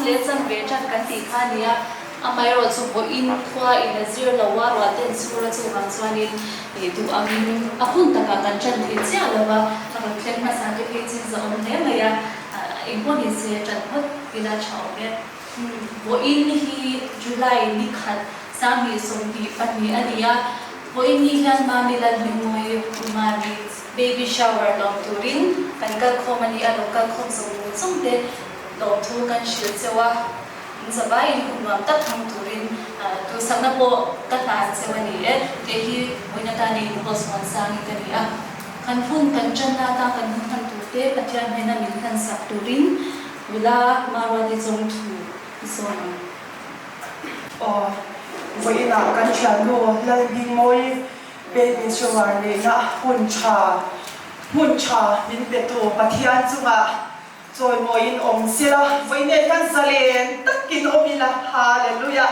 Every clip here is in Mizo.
leh chanve ṭan kan tih kha a ni a, amaherawhchu vawiin khua in a zir lo a, ruah ten chhur a chuvang chuanin ih duh angin a hun takah kan ṭan thei chiah lo va, a rawn thleng hmasa te phei chin zahawm hle mai a, engpawh ni se ṭan phawt ila ṭha awm e. Vawiin hi July ni khat 2022 a ni a, vawiin ni hian Mami Lalhmingmawii Umami baby shower lawm turin kan kal khawm a ni a, lo kal khawm zawng zawng te lawmthu kan hrilh cheu a, in zavaiin hun nuam tak hmang turin duhsakna pawh ka hlan cheu a ni e. Kei hi vawiin atana in host Muansangin ka ni a, kan hun kan tanna atan kan hun hman tur te Pathian hnena min hlansak turin Nula Maruati chawng thu i sawn ang. Aw, vawiinah kan thiannu Lalhmingmawii baby shower neihna hun tha, hmun tha min petu Pathian chungah chawimawiin awm sela, vawiinah hian zalen takin awm ila, Hallelujah,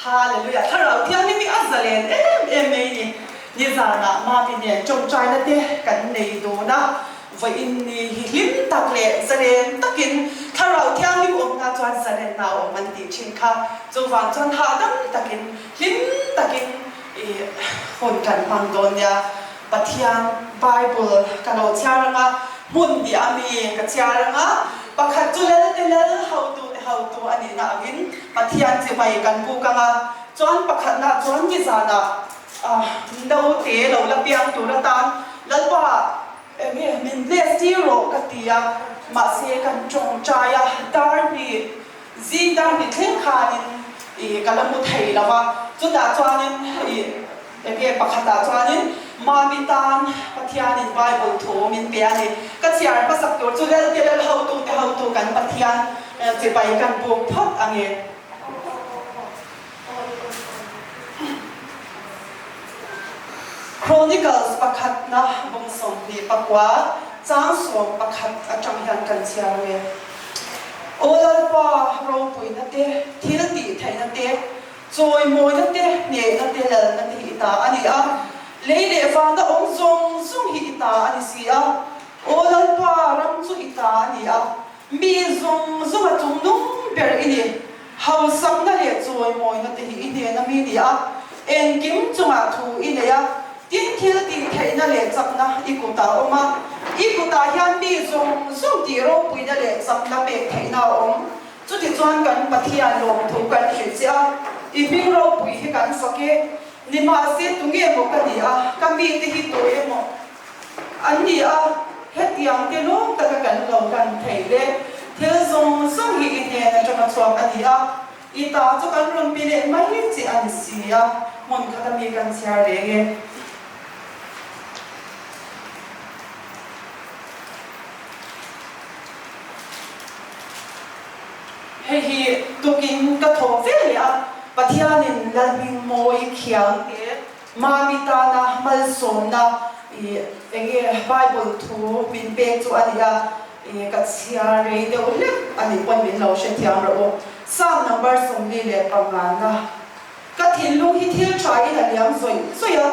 Hallelujah, Thlarau Thianghlim hi a zalen em em mai ni. Nizanah Mami nen tawngtaina te kan nei dun a, Vawiin ni hi hlim tak leh zalen takin Thlarau Thianghlim awmna chuan zalenna a awm an tih thin kha. Chuvang chuan hahdam takin, hlim takin i hun kan hmang dawn nia. Pathian Bible ka lo chhiar anga, hmun hnih a mi ka chhiar anga, pakhat chu Lelte Lal hotute hotu a nihna angin Pathian chibai kan buk anga, chuan pakhatna chuan nizanah naute lo la piang tur atan Lalpa Enge min bless tir rawh ka ti a, mahse kan tawngtai a, dar hnih, zing dar hnih thleng khanin ih ka la mu thei lo a, chutah chuanin ih enge pakhatah chuanin Mami tan Pathianin Bible thu min pe a ni. Ka chhiar hmasak tur chu Lelte Lal hotute hotu kan Pathian chibai kan buk phawt ange. Chronicles pakhatna bung 29 chang 11 atang hian kan chhiar ang e. Aw Lalpa, ropuina te, thil tih theihna te, chawimawina te, hnehna te, lalna te hi i ta a ni a, lei leh vana awm zawng zawng hi i ta a ni si a. Aw Lalpa, ram chu i ta a ni a, Mi zawng zawng a chung nung ber i ni. Hausakna leh chawimawina te hi i hnena mi ni a, engkim chungah thu i nei a, tin thil tih theihna leh chakna i kutah a awm a. I kutah hian mi zawng zawng tih ropuina leh chakna pek theihna a awm. Chutichuan kan Pathian lawmthu kan hrilh che a, i hming ropui hi kan fak e. Nimahse tunge maw ka ni a, ka mite hi tu emaw? An ni a, hetiang te lawm taka kan lo hlan thei le. Thil zawng zawng hi i hnen atanga chhuak a ni a, i ta chu kan rawn pi leh mai che a ni si a, hmun khata mi kan chhiar reng e. Hei hi tukin ka thaw ve leh a, Pathianin Lalhmingmawi khiang te Mami tana malsawmna i enge Bible thu min pek chu a ni a, i ka chhiar rei deuh hlek a nih pawn min lo hrethiam rawh u. Psalm number 45 na Ka thinlung hi thil tha in a liam zawih zawih a,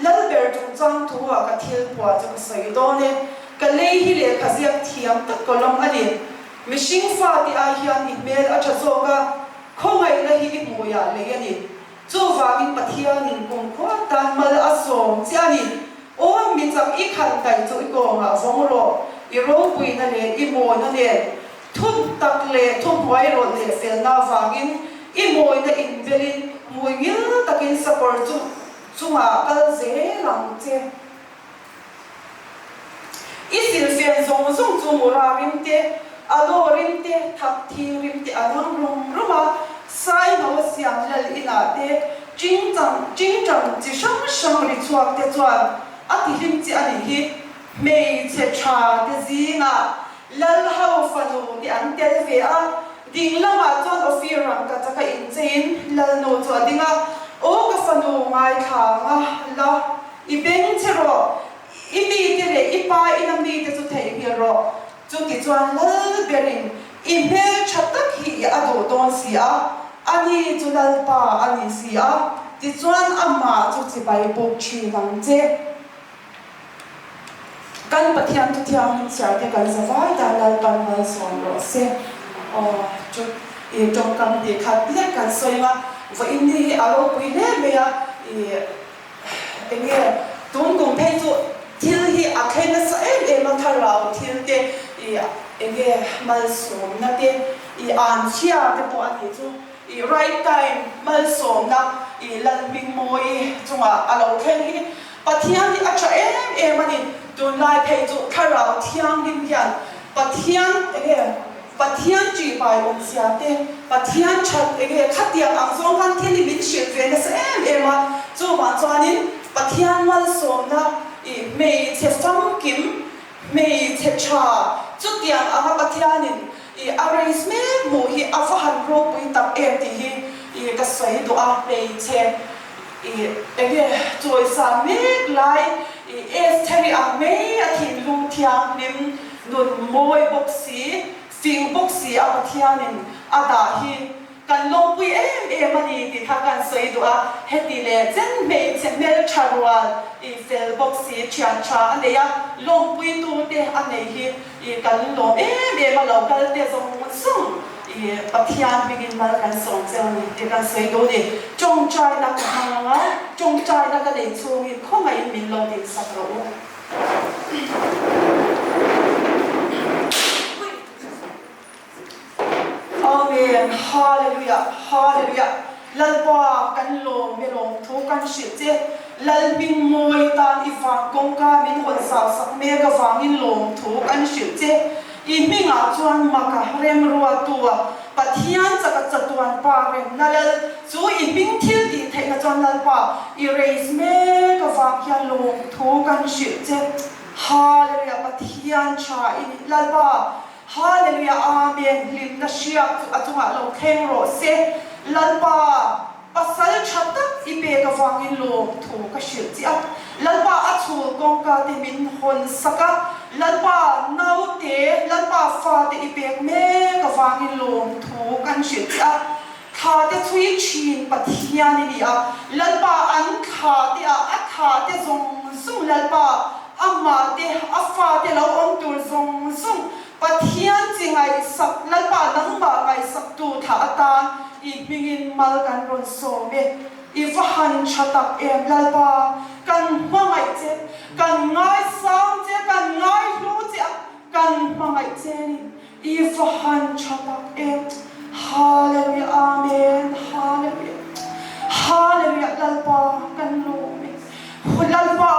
Lalber chungchang thu ah ka thil phuah chu ka sawi dawn e. Ka lei hi lehkha ziak thiam tak kawlawm a ni. Mihring fate ai hian i hmel a tha zawk a, khawngaihna hi i hmuiah lei a ni. Chuvangin Pathianin kumkhua tan mal a sawm che a ni. Aw mi chak i khan daih chu i kawngah vawng rawh, i ropuina leh i mawina nen, thu tak leh thu hnuairawlh leh felna avangin i mawina inbelin hmui ngil takin sakawr chu chungah kal zel ang che. I silfen zawng zawng chu mura rim te, aloe rim te, thak thing rim te a lang rum rum a, saino a siam lal inah te, chingchang chingchang chi hrang hrang ri chhuak te chuan a ti hlim che a nih hi. Hmeichhe tha te zingah lal ho fanu te an tel ve a, ding lamah chuan Ophir rangkachak a incheiin lalnu chu a ding a, Aw ka fanu ngaithla anga la I beng che rawh, i mite leh i pa ina mite chu theihnghilh rawh. Chutichuan lal berin i hmeltha tak hi i a duh dawn si a, ani chu Lalpa a ni si a, tichuan amah chu chibai buk thin ang che. Kan Pathian Thuthianghlim chhiar te kan zavai dan Lalpan malsawm rawh se. Aw chu. I tawngkam tih khat lek kan sawi ang a, vawiin ni hi a ropui hle mai a, i eng nge tun kum phei chu thil hi a thleng nasa em em a, thlarau thil te i eng nge malsawmna te i anchhia te pawh a nih chu. I right time malsawmna i Lalhmingmawi chungah a lo thleng hi Pathian hi a tha em em a ni. Tunlai phei chu Thlarau Thianghlim hian Pathian enge Pathian ṭihpai awmzia te, Pathian that enge khatiang ang zawng khan thil hi min hrilh ve nasa em em a. Chuvang chuanin Pathian malsawmna i hmeichhe famkim Hmeichhe tha chutiang anga Pathianin i a raise mek hmuh hi a va han ropui tak em tih hi i ka sawi duh a, hmeichhe i enge chawisan mek lai i Estheri ang mai a thinlung thianghlim nun mawi bawk si, fing bawk si a Pathianin a dah hi Kan lawmpui em em a ni tih kha kan sawi duh a, heti leh chen hmeichhe hmeltha rual i fel bawk si, thian tha a nei a, lawmpuitu te a nei hi i kan lawm em em a, lo kal te zawng zawng i Pathian hmingin mal kan sawm cheu a ni tih kan sawi duh a ni. Tawngtaina ka hmang ang a, tawngtaina ka nei chhungin khawngaihin min lo dinsak rawh u. Amen Hallelujah Hallelujah Lalpa kan lawm e lawmthu kan hrilh che Lal hming mawi tan i vang kawngka min hawn zau sak mek avangin lawmthu kan hrilh che I hmingah chuan maka remruatu a Pathian chaka chatuan pa remna Lal chu i hming thil tih theihna chuan Lalpa i raise mek avang hian lawmthu kan hrilh che Hallelujah Pathian tha i ni Lalpa Hallelujah Amen hlimna hriak chu a chungah lo thleng rawh se Lalpa pasal tha tak i pek avangin lawmthu ka hrilh che a Lalpa a chhul kawngka te min hawn sak a Lalpa naute Lalpa fate i pek mek avangin lawmthu kan hrilh che a thla te chhui thin Pathian i ni a Lalpa an thla te ah a thla te zawng zawng Lalpa Amah te, a fate lo awm tur zawng zawng Pathian chi ngaihsak, Lalpa nangmah ngaihsaktu thlah atan i hmingin mal kan rawn sawm e. I va han tha tak em Lalpa, kan hmangaih che, kan ngaisang che, kan ngaihlu che a, kan hmangaih che ni. I va han tha tak em. Hallelujah Amen Hallelujah Hallelujah Lalpa kan lawm e. Lalpa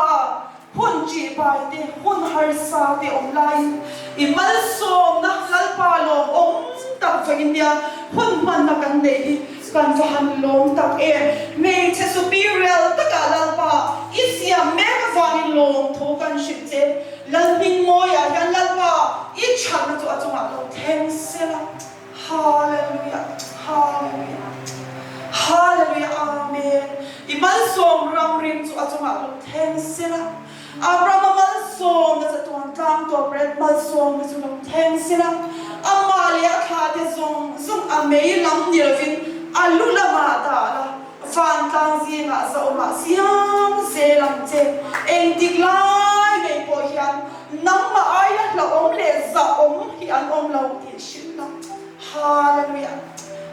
hun ṭihbai te hun harsa te awm laiin i malsawmna Lalpa lawm awm tak vangin nia hun hmanna kan neih hi kan va han lawm tak em. Hmeichhe superior takah Lalpa i siam mek avangin lawmthu kan hrilh che. Lalhmingmawiah hian Lalpa i chhanna chu a chungah lo thleng sela. Hallelujah Hallelujah Hallelujah Amen I malsawm ram rim chu a chungah lo thleng sela. Abrahama malsawmna chatuan tlang tawp ret malsawmna chu lo thleng sela. Amah leh a thlahte zawng zawng a mei lam ni lovin a lu lamah dah la. Vantlang zingah zauhmah siam zel ang che. Engtik lai mai pawh hian nangmah aia hlauhawm leh zahawm hi an awm lo tih hrilh la. Hallelujah!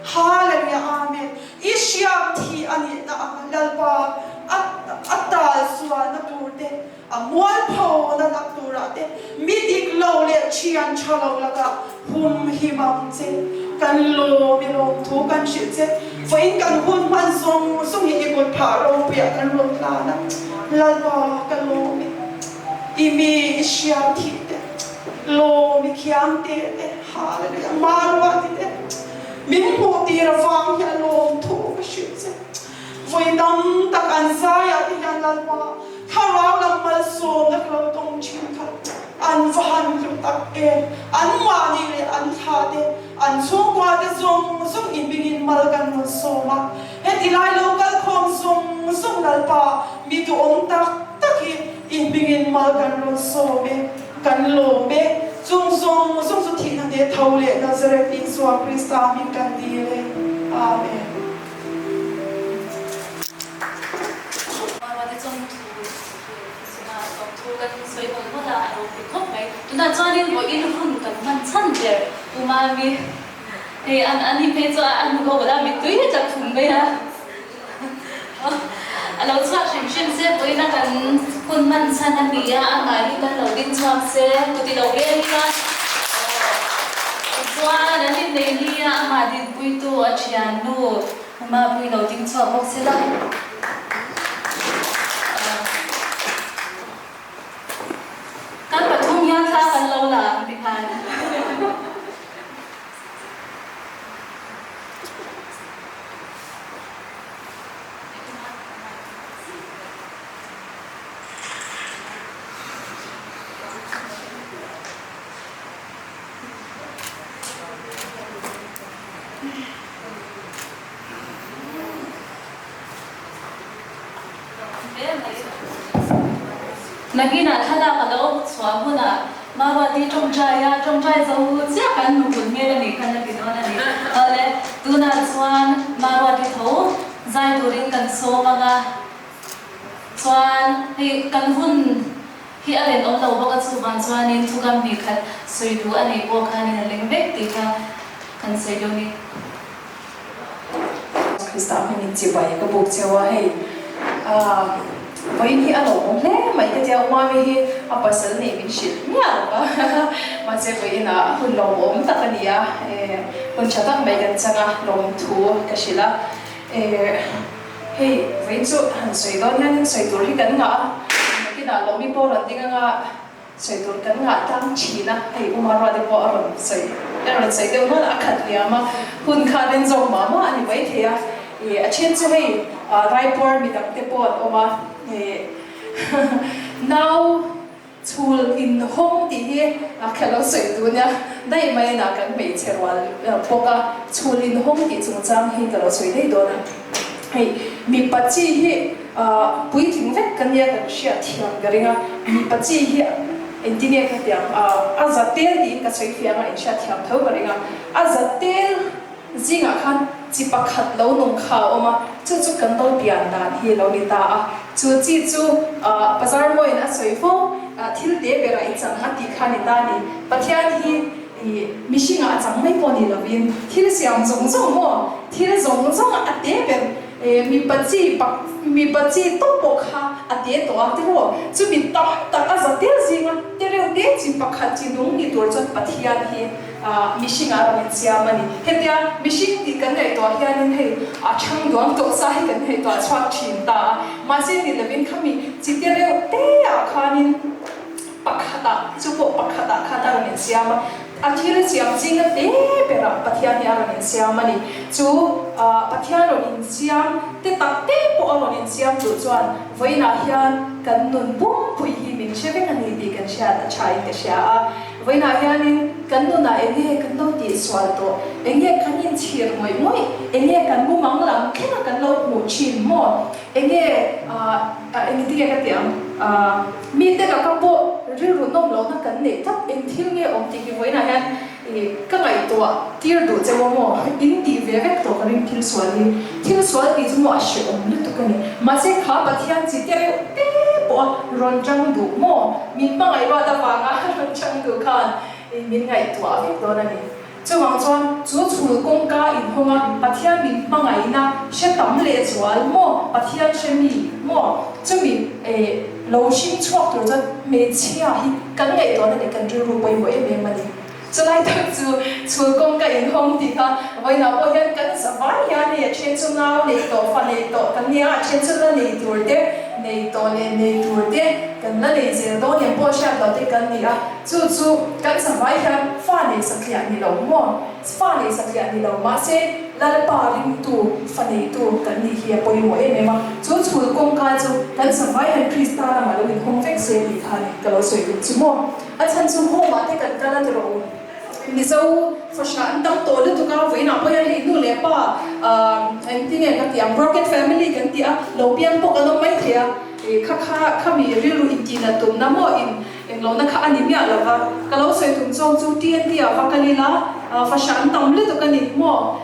Hallelujah! Amen! I hriam thi a nihna ang Lalpa a a tal sualna tur te, A mualpho na lak turah te mi dik lo leh thian tha lo lakah hum him ang che. Kan lawm i lawmthu kan hrilh che. Vawiin kan hun hman zawng zawng hi i kut phah ropuiah kan rawn hlan a. Lalpa ka lawm i, i mi i hriam thih te, lawm i thiam te te, Hallelujah, Maruati te min hmuh tir avang hian lawmthu ka hrilh che. Vawi tam tak an zaiah te hian Lalpa thlarau lam malsawmna ka lo tawng thin kha an va han hlu tak em! Anmahni leh an thla te, an chhungkua te zawng zawng i hmingin mal kan rawn sawm a. Heti lai lo kal khawm zawng zawng Lalpa mi duhawm tak tak hi i hmingin mal kan rawn sawm e, kan lawm e. Chung zawng zawng chu thihna hneh tho leh Nazareth Isua Krista hming kan dil e. Amen. Mawate chawngthu chunga chawngthu kan sawi mawlh mawlh a, a ropui khawp mai. Tunah chuanin vawiin hun kan hman chhan ber U Mami. Hei an ani phei chu a hnu ho la mittui hi tla khum mai a. A lo chhuak hrim hrim se vawiina kan hun hman chhan a ni a, amah hi kan lo ding chhuak se kut i lo beng ila. Chuan an innei ni a, amah dinpuitu a thiannu Mapui lo ding chhuak bawk se la. Kan pathum hian thla kan lo la ang ti khan. Nakinah thlalak a lo chhuah hunah Maruati tawngtai a tawngtai zo chiah kan nupun hmel a nih khan a ti dawn a ni. Awle, tunah chuan Maruati tho zai turin kan sawm ang a, chuan hei kan hun hi a len awm lo bawk a, chuvang chuanin thukam hnih khat sawi duh a nih pawh khanin a leng vek tih kha kan sawi dawn a ni. Krista hmingin chibai ka buk cheu a, hei aah vawiin hi a lo awm hle mai ka tia, Umami hi a pasal nih min hrilh miah lo va, mahse vawiin ah hun lawmawm tak a ni a, eh hun tha tak mai kan chang a, lawmthu ka hrilh a, eh hei vawiin chu han sawi dawn hianin sawi tur hi kan ngah a, nakinah lawmi pawh rawn ding anga. Sawi tur kan ngah tlang thin a, hei U Maruate pawh a rawn sawi a rawn sawi deuh nual a, a khat liam a, hun kha rin zawk mah mah a ni mai thei a, ih a then chu hei Raipur mi dang te pawh an awm a, ih nau chhul in hawng tih hi a kha lo sawi duh nia, daih mai inah kan hmeichhe rual bawk a, chhul in hawng tih chungchang hi ka lo sawi daih dawn a, hei mipa chi hi. Puitling vek ka nia kan hriat thiam ka ring a, mipa chi hi engtin nge ka ti ang, a za tel tiin ka sawi fiang a, inhriat thiam tho ka ring a, a za tel zingah khan chi pakhat lo nung kha a awm a, chu chu kan lo pian dan hi lo ni ta a, chu chi chu Bazar Mawiin a sawi fo, thil te berah i chang a tih kha ni ta ni, Pathian hi mihringah a chang mai pawh ni lovin thil siam zawng zawng maw, thil zawng zawng a te ber. Mipa chi pak mipa chi tawp pawh kha a te tawh a tiraw? Chumi tam tak a za tel zinga te reuh te chi pakhat chi nung ni tur chuan Pathian hi mihringah a rawn insiam a ni. Hetia mihring tih kan ngaihtuah hianin hei a chhang duang tawh sa hi kan ngaihtuah chhuak thin ta a, mahse ni lovin khami chi te reuh te ah khanin pakhatah chu pawh pakhatah khan a rawn insiam a. A thil siam zinga te berah Pathian hi a rawn insiam a ni. Chu Pathian rawn insiam te tak te pawh a rawn insiam duh chuan vawiinah hian kan nun pumpui hi min hre vek a ni tih kan hriat a thain ka hria a. Vawiinah hianin kan nunah eng nge kan lo tihsual tawh, eng nge kan inchhir ngawih ngawih, eng nge kan mumang lam thlenga kan lo hmuh thin maw, eng nge engtin nge ka tih ang, Mite laka pawh rilru nawm lohna kan neih tlat, eng thil nge awm tih hi vawiinah hian ka ngaihtuah tir duh che maw, in tih ve vek tawh ka ring thil sual hi. Thil sual tih chu maw a hrehawm lutuk a ni. Mahse kha Pathian chi te reuh te pawh a rawn chang duh maw, min hmangaih ruat avanga rawn chang duh khan min ngaihtuah vek dawn a ni. Chuvang chuan chu chhul kawngka inhawng a Pathian min hmangaihna hre tam leh zual maw, Pathian hre mi maw, chumi lo hring chhuak tur chuan hmeichhia hi kan ngaihtuahna leh kan rilru pawimawh em em a ni. Chulai tak chu chhul kawngka inhawng tih kha vawiinah pawh hian kan za vai hian hei a then chu nau nei tawh, fa nei tawh kan nia, a then chu la nei tur te, nei tawh leh nei tur te kan la nei zel dawn em pawh hriat loh te kan ni a. Chu chu kan zavai hian fa nei satliah ni lo maw? Fa nei satliah ni lo mahse Lalpa ringtu, fa neitu kan nih hi a pawimawh em em a. Chu chhul kawngka chu kan zavai hian Krista lamah lo inhawng vek se tih kha ni ka lo sawi tum chu maw? A chhan chu home ah te kan kal a ti rawh u. Mizo fahrah an tam tawh lutuk a, vawiinah pawh hian hei nu leh pa engtin nge ka tih ang broken family kan tih a, lo piang pawh kan awm mai thei a, kha kha khami rilru intihna tumna maw in Englohna kha a ni miah lo va, ka lo sawi tum zawk chu TNT ah va kal ila, fahrah an tam lutuk a ni maw?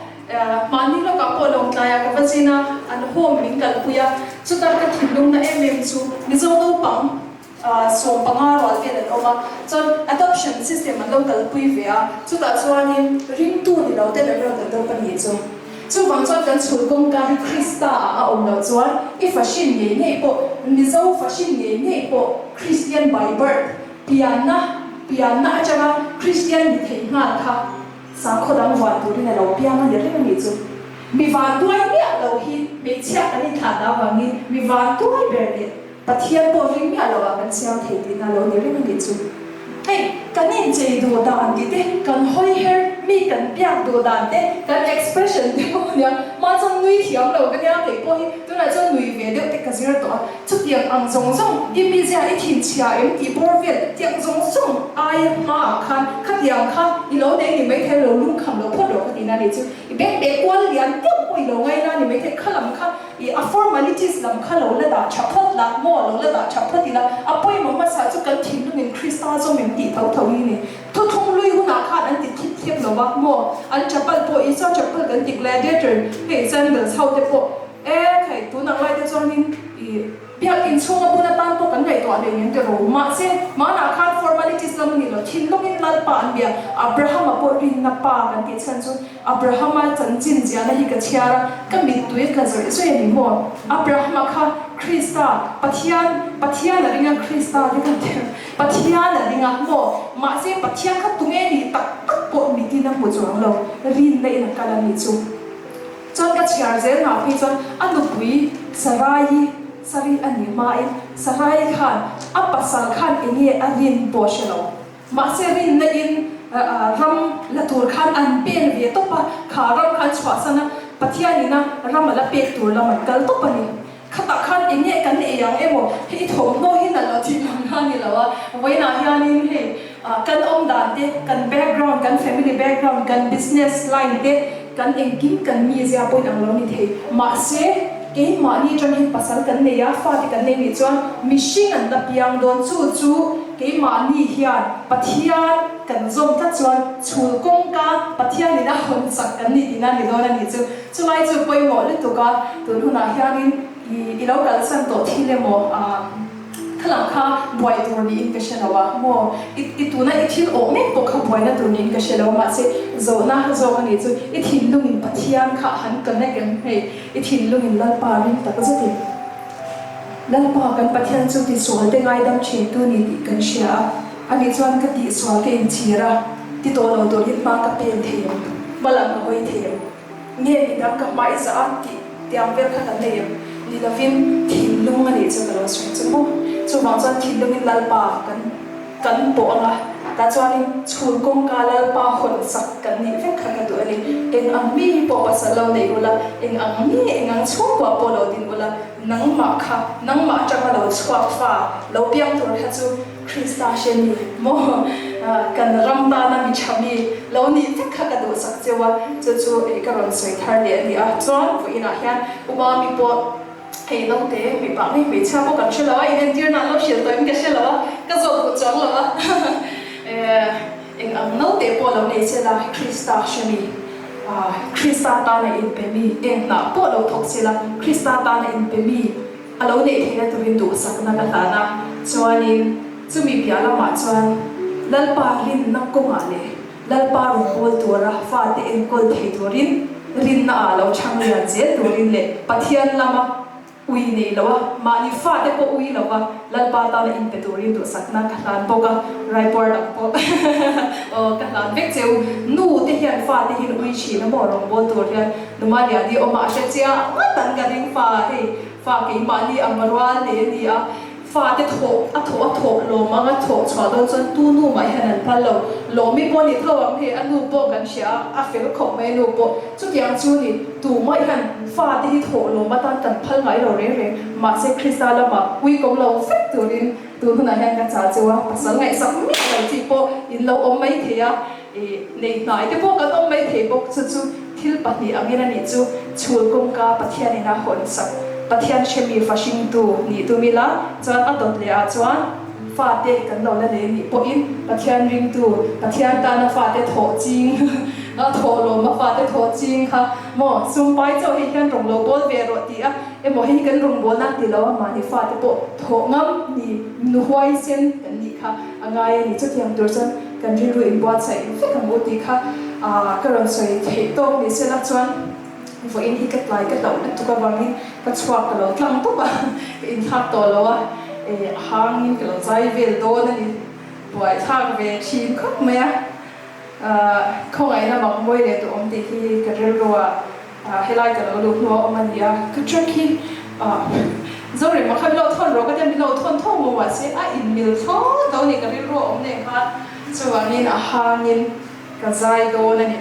Mahni lawkah pawh Lawngtlaiah ka va zin a, an home min kalpui a, chuta ka thinlungna em em chu Mizo naupang. 15 rual vel an awm a, chuan adoption system an lo kalpui ve a, chutah chuanin ringtu ni lo ten an rawn adopt a nih chu. Chuvang chuan kan chhul kawngka hi Krista ah a awm loh chuan i fahrin ngei ngei pawh, Mizo fahrin ngei ngei pawh Christian by birth, pianna, pianna atanga Christian ni theih nghal kha Sakhaw dang vuan turin a lo piang a ni reng a nih chu. Mi vantuai miah lo hi hmeichhia kan inthlah dah avangin mi vantuai ber leh Pathian pawh ring miah lo ah kan siam thei tihna a lo ni reng a nih chu. Hei, kan inchei duh dan tih te, kan hawi her, mi kan biak duh dan te, kan expression te pawh a nia. Mah chuan nui thiam lo ka nia, kei pawh hi tunah chuan nui ve deuh te ka zir tawh a. Chutiang ang zawng zawng i mizia i thinchhia em tih bawr vel tiang zawng zawng aia hmaah khan khatiang kha i lo nei ni maithei lo lungkham lo phawt rawh ka tihna nih chu. I beng beh kual lian deuh pawh i lo ngaina ni maithei kha lam kha i a formalities lam kha lo la dah tha phawt la maw lo la dah tha phawt ila a pawimawh hmasa chu kan thinlungin Krista zawm em tih tho tho hi ni. Thuthlung lui hunah khan an ti thip thlep lo va maw an chapal pawh Isua chapal kan ti gladiator hei sandals ho te pawh E khai, tun ang lai te chuanin i biakinn chhunga bun atan pawh kan ngaihtuah hlei nen tiraw? Mahse, hmanah khan formalities lam a ni lo, thinlungin Lalpa an bia. Abrahama pawh rinna pa kan tih chhan chu Abrahama chanchin ziahna hi ka chhiar a, ka mittui a tla zawih zawih a ni maw? Abrahama kha Krista, Pathian, Pathian a ring a, Krista te kan ti a, Pathian a ring a maw? Mahse, Pathian kha tunge nih tak tak pawh mitin a hmu chuang lo, rinna in a kal a nih chu. Chuan ka chhiar zel ngah phei chuan a nupui Sarai-i, Sari a nih hmain Sarai khan a pasal khan enge a rin pawh hre lo. Mahse rinna in ram la tur khan an pen ve tawp a, kha ram khan chhuahsan a, Pathian ina ram a la pek tur lam an kal tawp a ni. Khatah khan enge kan ei ang emaw, hei thawmhnaw hi nalh lo tih lam kha a ni lo a, vawiinah hianin hei kan awm dan te, kan background, kan family background, kan business line te, kan engkim kan mizia pawhin ang lo ni thei. Mahse, keimahni atang hian pasal kan nei a, fate kan nei nih chuan mihring an la piang dawn. Chu chu keimahni hian Pathian kan zawm tlat chuan chhul kawngka Pathianin a hawn chak kan nih tihna a ni dawn a nih chu. Chulai chu pawimawh lutuk a, tun hunah hianin i i lo kalsan tawh thil emaw ah khalam kha buai tur niin ka hre lo a maw? I i tuna i thil awh mek pawh kha buaina tur niin ka hre lo a, mahse zawhna zawk a nih chu i thinlungin Pathian kha han connect em hei, i thinlungin Lalpa ring tak zetin Lalpa kan Pathian chu tisual te ngaidam thin tu ni tih kan hria a, ani chuan ka tihsual ka inchhir a, ti tawh lo turin hma ka pen thei em? Hmalam ka hawi thei em? Nge midang ka hmai zah a tih tiang vel kha kan nei em? Ni lovin thinlung a nih chu ka lo sawi chu maw? Chuvang chuan thinlungin Lalpa kan kan pawh ang a, tah chuanin chhul kawngka Lalpa hawn chak kan nih vek kha ka duh a ni. Eng ang mi hi pawh pasal lo nei ula, eng ang mi, eng ang chhungkua pawh lo din ula, nangmah kha, nangmah atanga lo chhuak fa, lo piang tur kha chu Krista hre mi maw kan ram tana mi tha mi lo nih vek kha ka duhsak cheu a, chu chu ei ka rawn sawi thar leh a ni a. Chuan vawiinah hian Umami pawh hei naute mipa nge hmeichhia pawh kan hre lo a, inentirna an lo hrilh tawh in ka hre lo a, ka zawt duh chuang lo a. Eng ang naute pawh lo nei se la Krista hre mi, Krista tana inpe mi, eng hnah pawh lo thawk se la Krista tana inpe mi, A lo neih theihna turin duhsakna ka hlan a, chuanin chumi piah lamah chuan Lalpa rinna kawngah leh Lalpa rawnbawl tura fate enkawl thei turin rinna ah lo chhang lian zel turin leh Pathian lama ui nei lo a, mahni fate pawh ui lo va Lalpa tana inpe turin duhsakna ka hlan bawk a, Raipuar lam pawh aw ka hlan vek cheu. Nu te hian fate hian ui thin a maw rawnbawl tur hian Numaliani awm a hre chiang ngawt ang ka ring fa hei fa keimahni ang rual nei a ni a, fate thawh a thawh a thawh lawm anga thawh chhuah dawn chuan tu nu mah hian an phal lo, lawmi pawh a ni tho ang hei a nu pawh kan hria a, a fel khawp mai a nu pawh chutiang chu ni tumah hian fate hi thawh lawm atan kan phal ngai lo reng reng mahse Krista lamah ui ko lo vek turin tun hunah hian ka chah cheu a, pasal ngaihsak miah lo chi pawh in lo awm mai thei a. I nei hnai te pawh kan awm mai thei bawk, chu chu thil pahnih angin a nih chu, chhul kawngka Pathianin a hawn sak, Pathian hremi fa hringtu nih tum ila, chuan a dawt leh ah chuan fate kan lo la nei a nih pawhin Pathian ringtu, Pathian tana fate thawh ching A thawh lawm a fate thawh ching kha maw sum pai chaw hei hian rawng lo bawl ve rawh ti a emaw hei hi kan rawng bawlna ti lo a mahni fate pawh thawh ngam ni nu huaisen kan nih kha a ngai a ni. Chutiang tur chuan kan rilru inbuatsaih vek ang u tih kha ka rawn sawi theih tawk ni sela chuan vawiin hi ka tlai ka hlauh lutuk avangin ka chhuak ka lo tlang tawp a, ka inthlak tawh lo a, a hangin ka lo zai vel dawn a ni. Buaithlak ve thin khawp mai a. Khawngaihna mak mawi leh duhawm tih hi ka rilru ah helai ka lo luh hnu a awm a ni a, ka track hi Zorema kha min lo thawn rawh ka tia min lo thawn tho maw mahse a inmil thlawt lo ni ka rilru a awm nen khan chuvangin a hangin ka zai dawn a ni.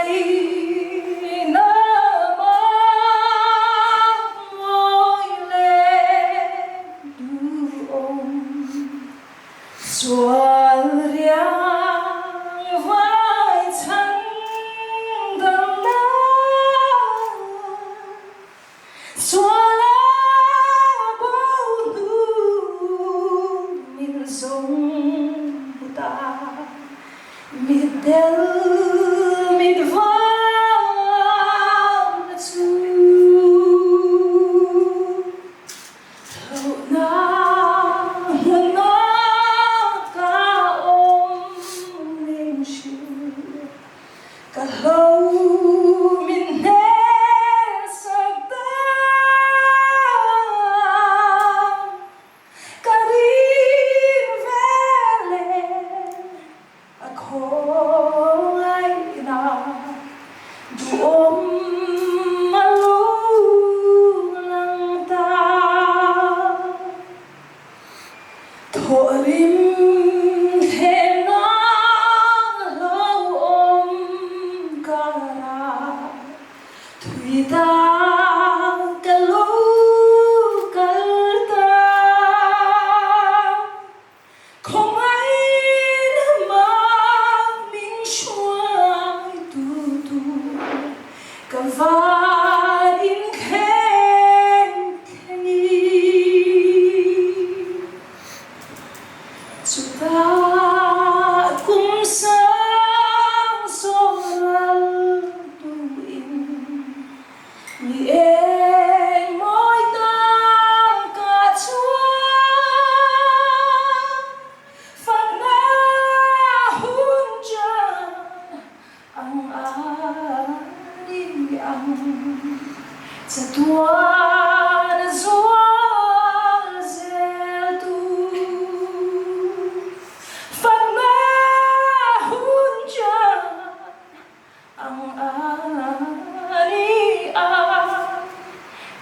Khawngaihna mak mawi leh duhawm sual riang vai chhan damna Sual a bo hnu min zawng hmu ta, mitdel mit vang chu. Hlauhna hmunah ka awm min hrilh. Ka hlo min hnesak ta, ka rin veleh a khawngaihna duhawm a lo lang ta. Thawhrim thlenna hlauhawm karah thui tak ka lo kal ta. Khawngaih mak min hruai tu tur ka van inkheng Chutah kum sang zawral duhin ni eng mawi tangka chuan fakna hun chan Ang ani ang chatuan zual zel tu Fakna hun chan ang ani ang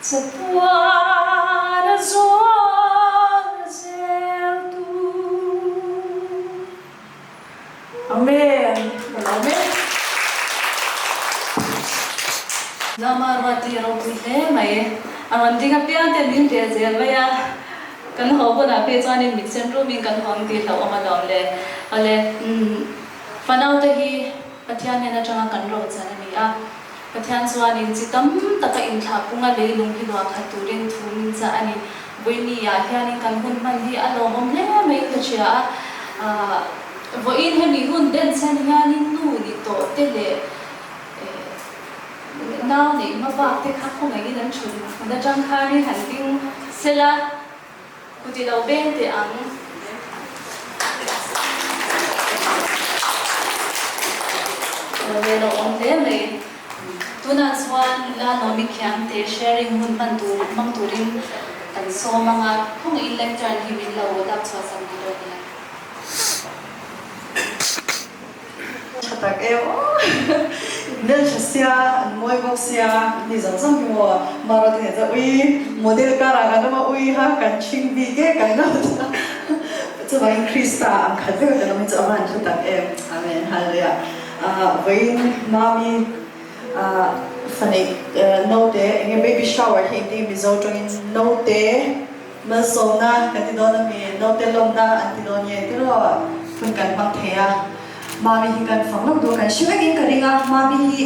chatuan zual zel tu. Amen. Ka lawm e. Lama Ruati a ropui hle mai. A rawn ding apiang ten min ve zel mai a. Kan haw hunah phei chuanin mit sen rumin kan hawn tih hlauhawm alawm le. Awle, umm, fanaute hi Pathian hnen atanga kan rochan a ni a. Pathian chuanin chi tam taka inthlah punga leilung hi luah khat turin thu min chah a ni. Vawinia hianin kan hun hman hi a lawmawm hle maiin ka hria a. Aah, vawiin hemi hun denchhen hianin nu ni tawh te leh nau neih hmabak te kha khawngaihin an thut hmun atang khanin han ding sela kut i lo beng teh ang. Ve lo awm hle mai. Tunah chuan Lanomi Khiangte sharing hun hman tur hmang turin kan sawm ang a, khawngaihin lectern hi min lo lak chhuah sak mai dawn nia. Tha tak e aw hmel tha sia an mawi bawk sia ni zawng zawng hi maw Maruati nen chuan ui model karah kan awm a ui ha kan chhing bik e kan lo ta chuvangin Krista ang khat vek a kan awm hi chu a van tha tak em Amen Hallelujah. Vawiin Mami faneih naute enge baby shower hi engtin nge Mizo tawngin naute malsawmna kan ti dawn ami naute lawmna an ti dawn nge tiraw hun kan hmang thei a Mami hi kan fang lawk duh a kan hre vekin ka ring a Mami hi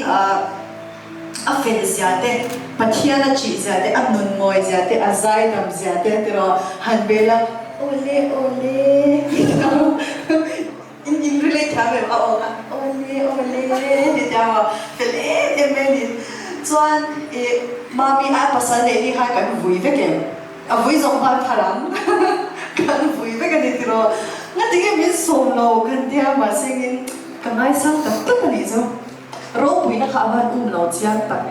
a fel zia te Pathian a chih zia te a nun mawi zia te a zaidam zia te tiraw han bel a. Awle awle in in relate thiam em a aw kha awle awle ti tia maw fel em em mai a ni. Chuan ih mami a pasal neih hi khan kan vui vek em a vui zawng nghal thar ang kan vui vek a ni tiraw ngatinge min sawm lo kan tia mahse engin ka ngaisang tak tak a nih chu ropuina kha a van um lo chiang tak.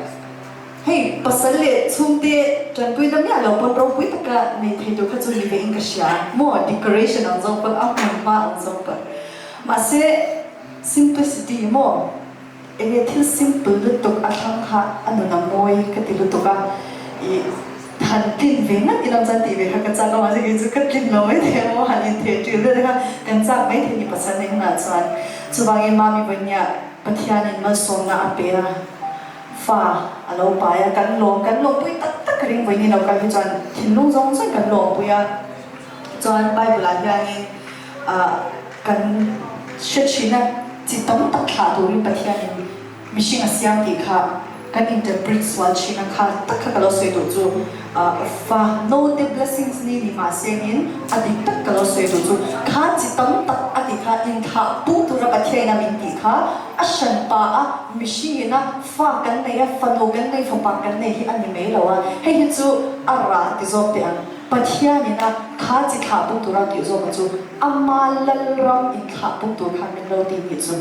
Hei, pasal leh chhungte tanpui na miah lo pawn ropui taka nei thei tur kha chu ni ve in ka hria maw, decoration ang zawng pawn a hmun hma ang zawng pawn. Mahse, simplicity maw, enge thil simple lutuk a thlang kha a nun a mawi ka ti lutuk a, ih han tlin ve ngat ila chuan tih ve kha ka chak a, mahse kei chu ka tlin lo mai thei a maw, han intheh ṭil vel te kha kan chak mai thei ni pasal nei hunah chuan. Chuvangin Mami Vawnia Pathianin malsawmna a pe a. Fa a lo pai a, kan lawm, kan lawmpui tak tak ka ring vawiin lo kal hi chuan thinlung zawng zawng kan lawmpui a, chuan Bible ah hianin ah kan hre thin a, chi tam tak thlah turin Pathianin mihring a siam tih kha kan interpret sual thin a, kha tak kha ka lo sawi duh chu ah fa note blessings ni ni mahse angin a dik tak ka lo sawi duh chu kha chi tam tak a tih kha inthah pung tura Pathianin a min tih kha A hran pa a, mihring ina fa kan nei a, fanu kan nei, fapa kan nei hi a ni mai lo a, hei hi chu a rah ti zawk teh ang. Pathian ina kha chi thlah pung tura tih zawk a chu ama Lalram in thlah pung tur khan min lo ti nih chu.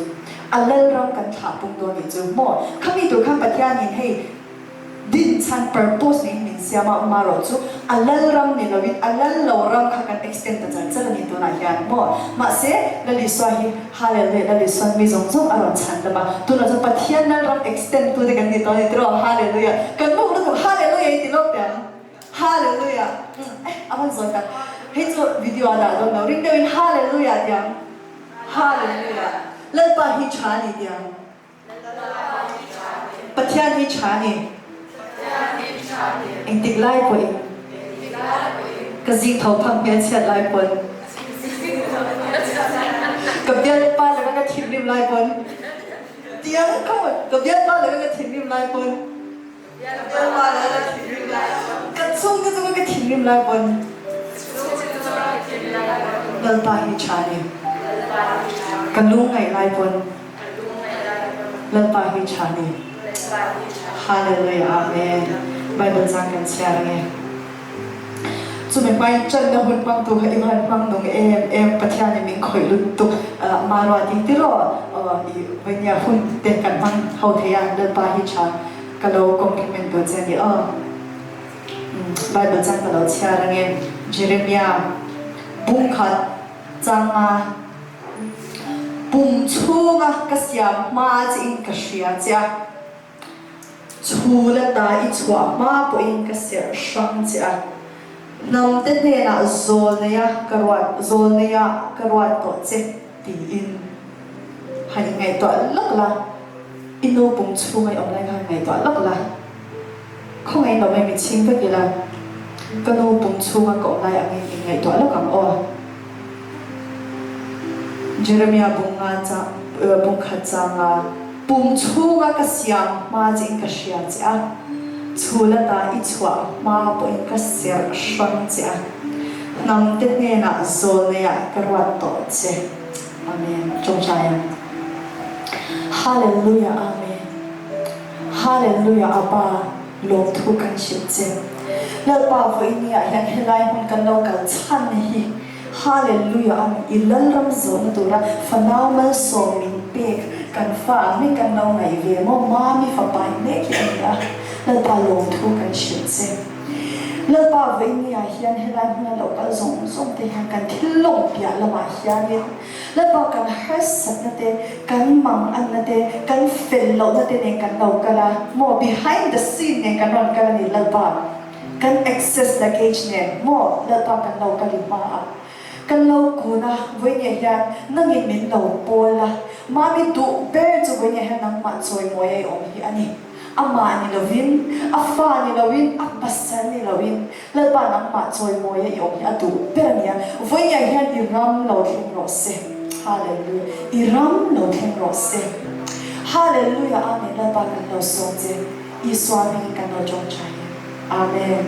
A Lalram kan thlah pung dawn nih chu maw? Khami tur khan Pathian in hei Din chhan purpose niin min siam a, marawh chu a lal ram ni loin a lal lo ram kha kan extend ta char char a ni tunah hian maw. Mahse, Lal Isua hi Hallelujah Lal Isua'n mi zawng zawng a rawn chhan lam a, tunah chuan Pathian lal ram extend tu te kan ni tawh a ni tiraw, Hallelujah kan muk lutuk Hallelujah i ti lawk teh ang, Hallelujah umm eh a van zawi tak, hei chu video a dah dawn lo ring deuhin Hallelujah ti ang, Hallelujah Lalpa hi tha a ni ti ang. Pathian hi tha ni. Engtik lai pawhin. Ka zing tho phang hmel chhiat lai pawn. Ka bialpa laka ka thinrim lai pawn. Tiang come on. Ka bialpa laka ka thinrim lai pawn. Ka bialpa laka ka thinrim lai pawn. Ka chhungte chunga ka thinrim lai pawn. Lalpa hi tha ni. Ka lungngaih lai pawn. Lalpa hi tha ni. Hallelujah Amen. Bible chang kan chhiar ange. Chumi hmain channa hun hmangtu kha i van hmang nung em em Pathian in min khawih lutuk Marua ding tiraw i vainia hun te kan hmang ho thei a Lalpa hi tha ka lo compliment tur che ani aw. Bible chang ka lo chhiar ange Jeremiah bung khat changa Pum chhunga ka siam hma chiin ka hria che a, chhul ata i chhuah hma pawhin ka serh hrang che a, hnamte hnenah zawlneia ka ruat zawlneia ka ruat tawh che tiin han inngaihtuah lawk la, i nu pum chhunga i awm lai kha han ngaihtuah lawk la, khawngaih lo mai mi chhing vek ila, ka nu pum chhunga ka awm lai angin inngaihtuah lawk ang aw. Jeremia bunga chang bungkhat changa pum chhunga ka siam hma chiin ka hria che a, chhul ata i chhuah hma pawhin ka serh hrang che a, hnamte hnenah zawlneiah ka ruat tawh che. Amen. Tawngtai ang. Hallelujah Amen. Hallelujah Abba. Lawmthu kan hrilh che. Lalpa vawinia hian helai hmun kan lo kal chhan hi Hallelujah a ni. I Lalram zawhna tura fanau malsawm min pek kan fa ang mek kan lo ngaih ve maw Mami fapa hi mek hi a ni a. Lalpa lawmthu kan hrilh che. Lalpa vawinia hian helai hmuna lo kal zawng zawng te hian kan thil lawng piah lamah hianin Lalpa kan harsatna te, kan manganna te, kan fel lohna te nen kan lo kal a, maw behind the scene nen kan rawn kal a ni Lalpa, kan excess luggage nen maw Lalpa kan lo kal i hma a, kan lo kun a, vawinia hian nangin min lo pawl a, mami duh ber chu vawinia hian nangmah chawimawi a i awm hi a ni. Amah ni lovin, a fa ni loin, a pasal ni loin, Lalpa nangmah chawimawi a i awm hi a duh ber a nia. Vawinia hian i ram lo thleng rawh se. Hallelujah. I ram lo thleng rawh se. Hallelujah Amen Lalpa kan lo sawm che. Isua hmingin kan lo tawngtai e. Amen.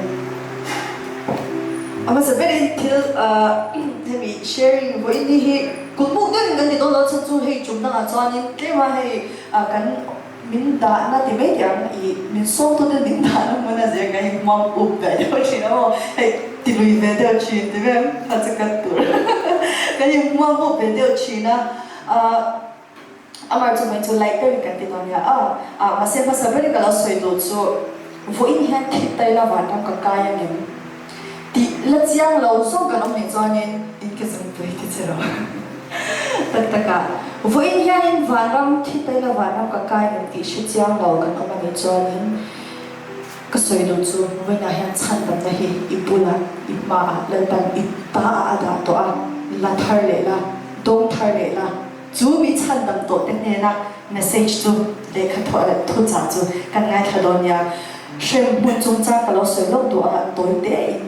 A hmasa berin thil hemi sharing vawiin ni hi kulhmuk deuhin kan ti dawn lo chhan chu hei tum dangah chuanin tlema hei kan min dahna ti mai tih ang ih min sawmtute min dahna hmun a zir kan inhmang up ve deuh thin a maw hei ti lui ve deuh thin ti vel kha chu ka tur kan inhmang up ve deuh thin a. Amar chu mai chu light deuhin kan ti dawn nia a, ah mahse hmasa berin ka lo sawi duh chu vawiin hian thit ta ila vanram ka kai ang em tih la chiang lo zawng kan awm nih chuanin in ke zungpui ti che rawh tak tak ah vawiin hianin vanram thit ta ila vanram ka kai ang em tih hre chiang lo kan awm anih chuanin ka sawi duh chu vawiinah hian chhandamna hi i bulah i hmaah Lalpan i ta ah a dah tawh a la thar leh la dawng thar leh la. Chu mi chhandam tawhte hnena message chu lehkha thuah leh thuchah chu kan ngaithla dawn nia. Hrem hmun chungchang ka lo sawi lawk duh a, tawi te in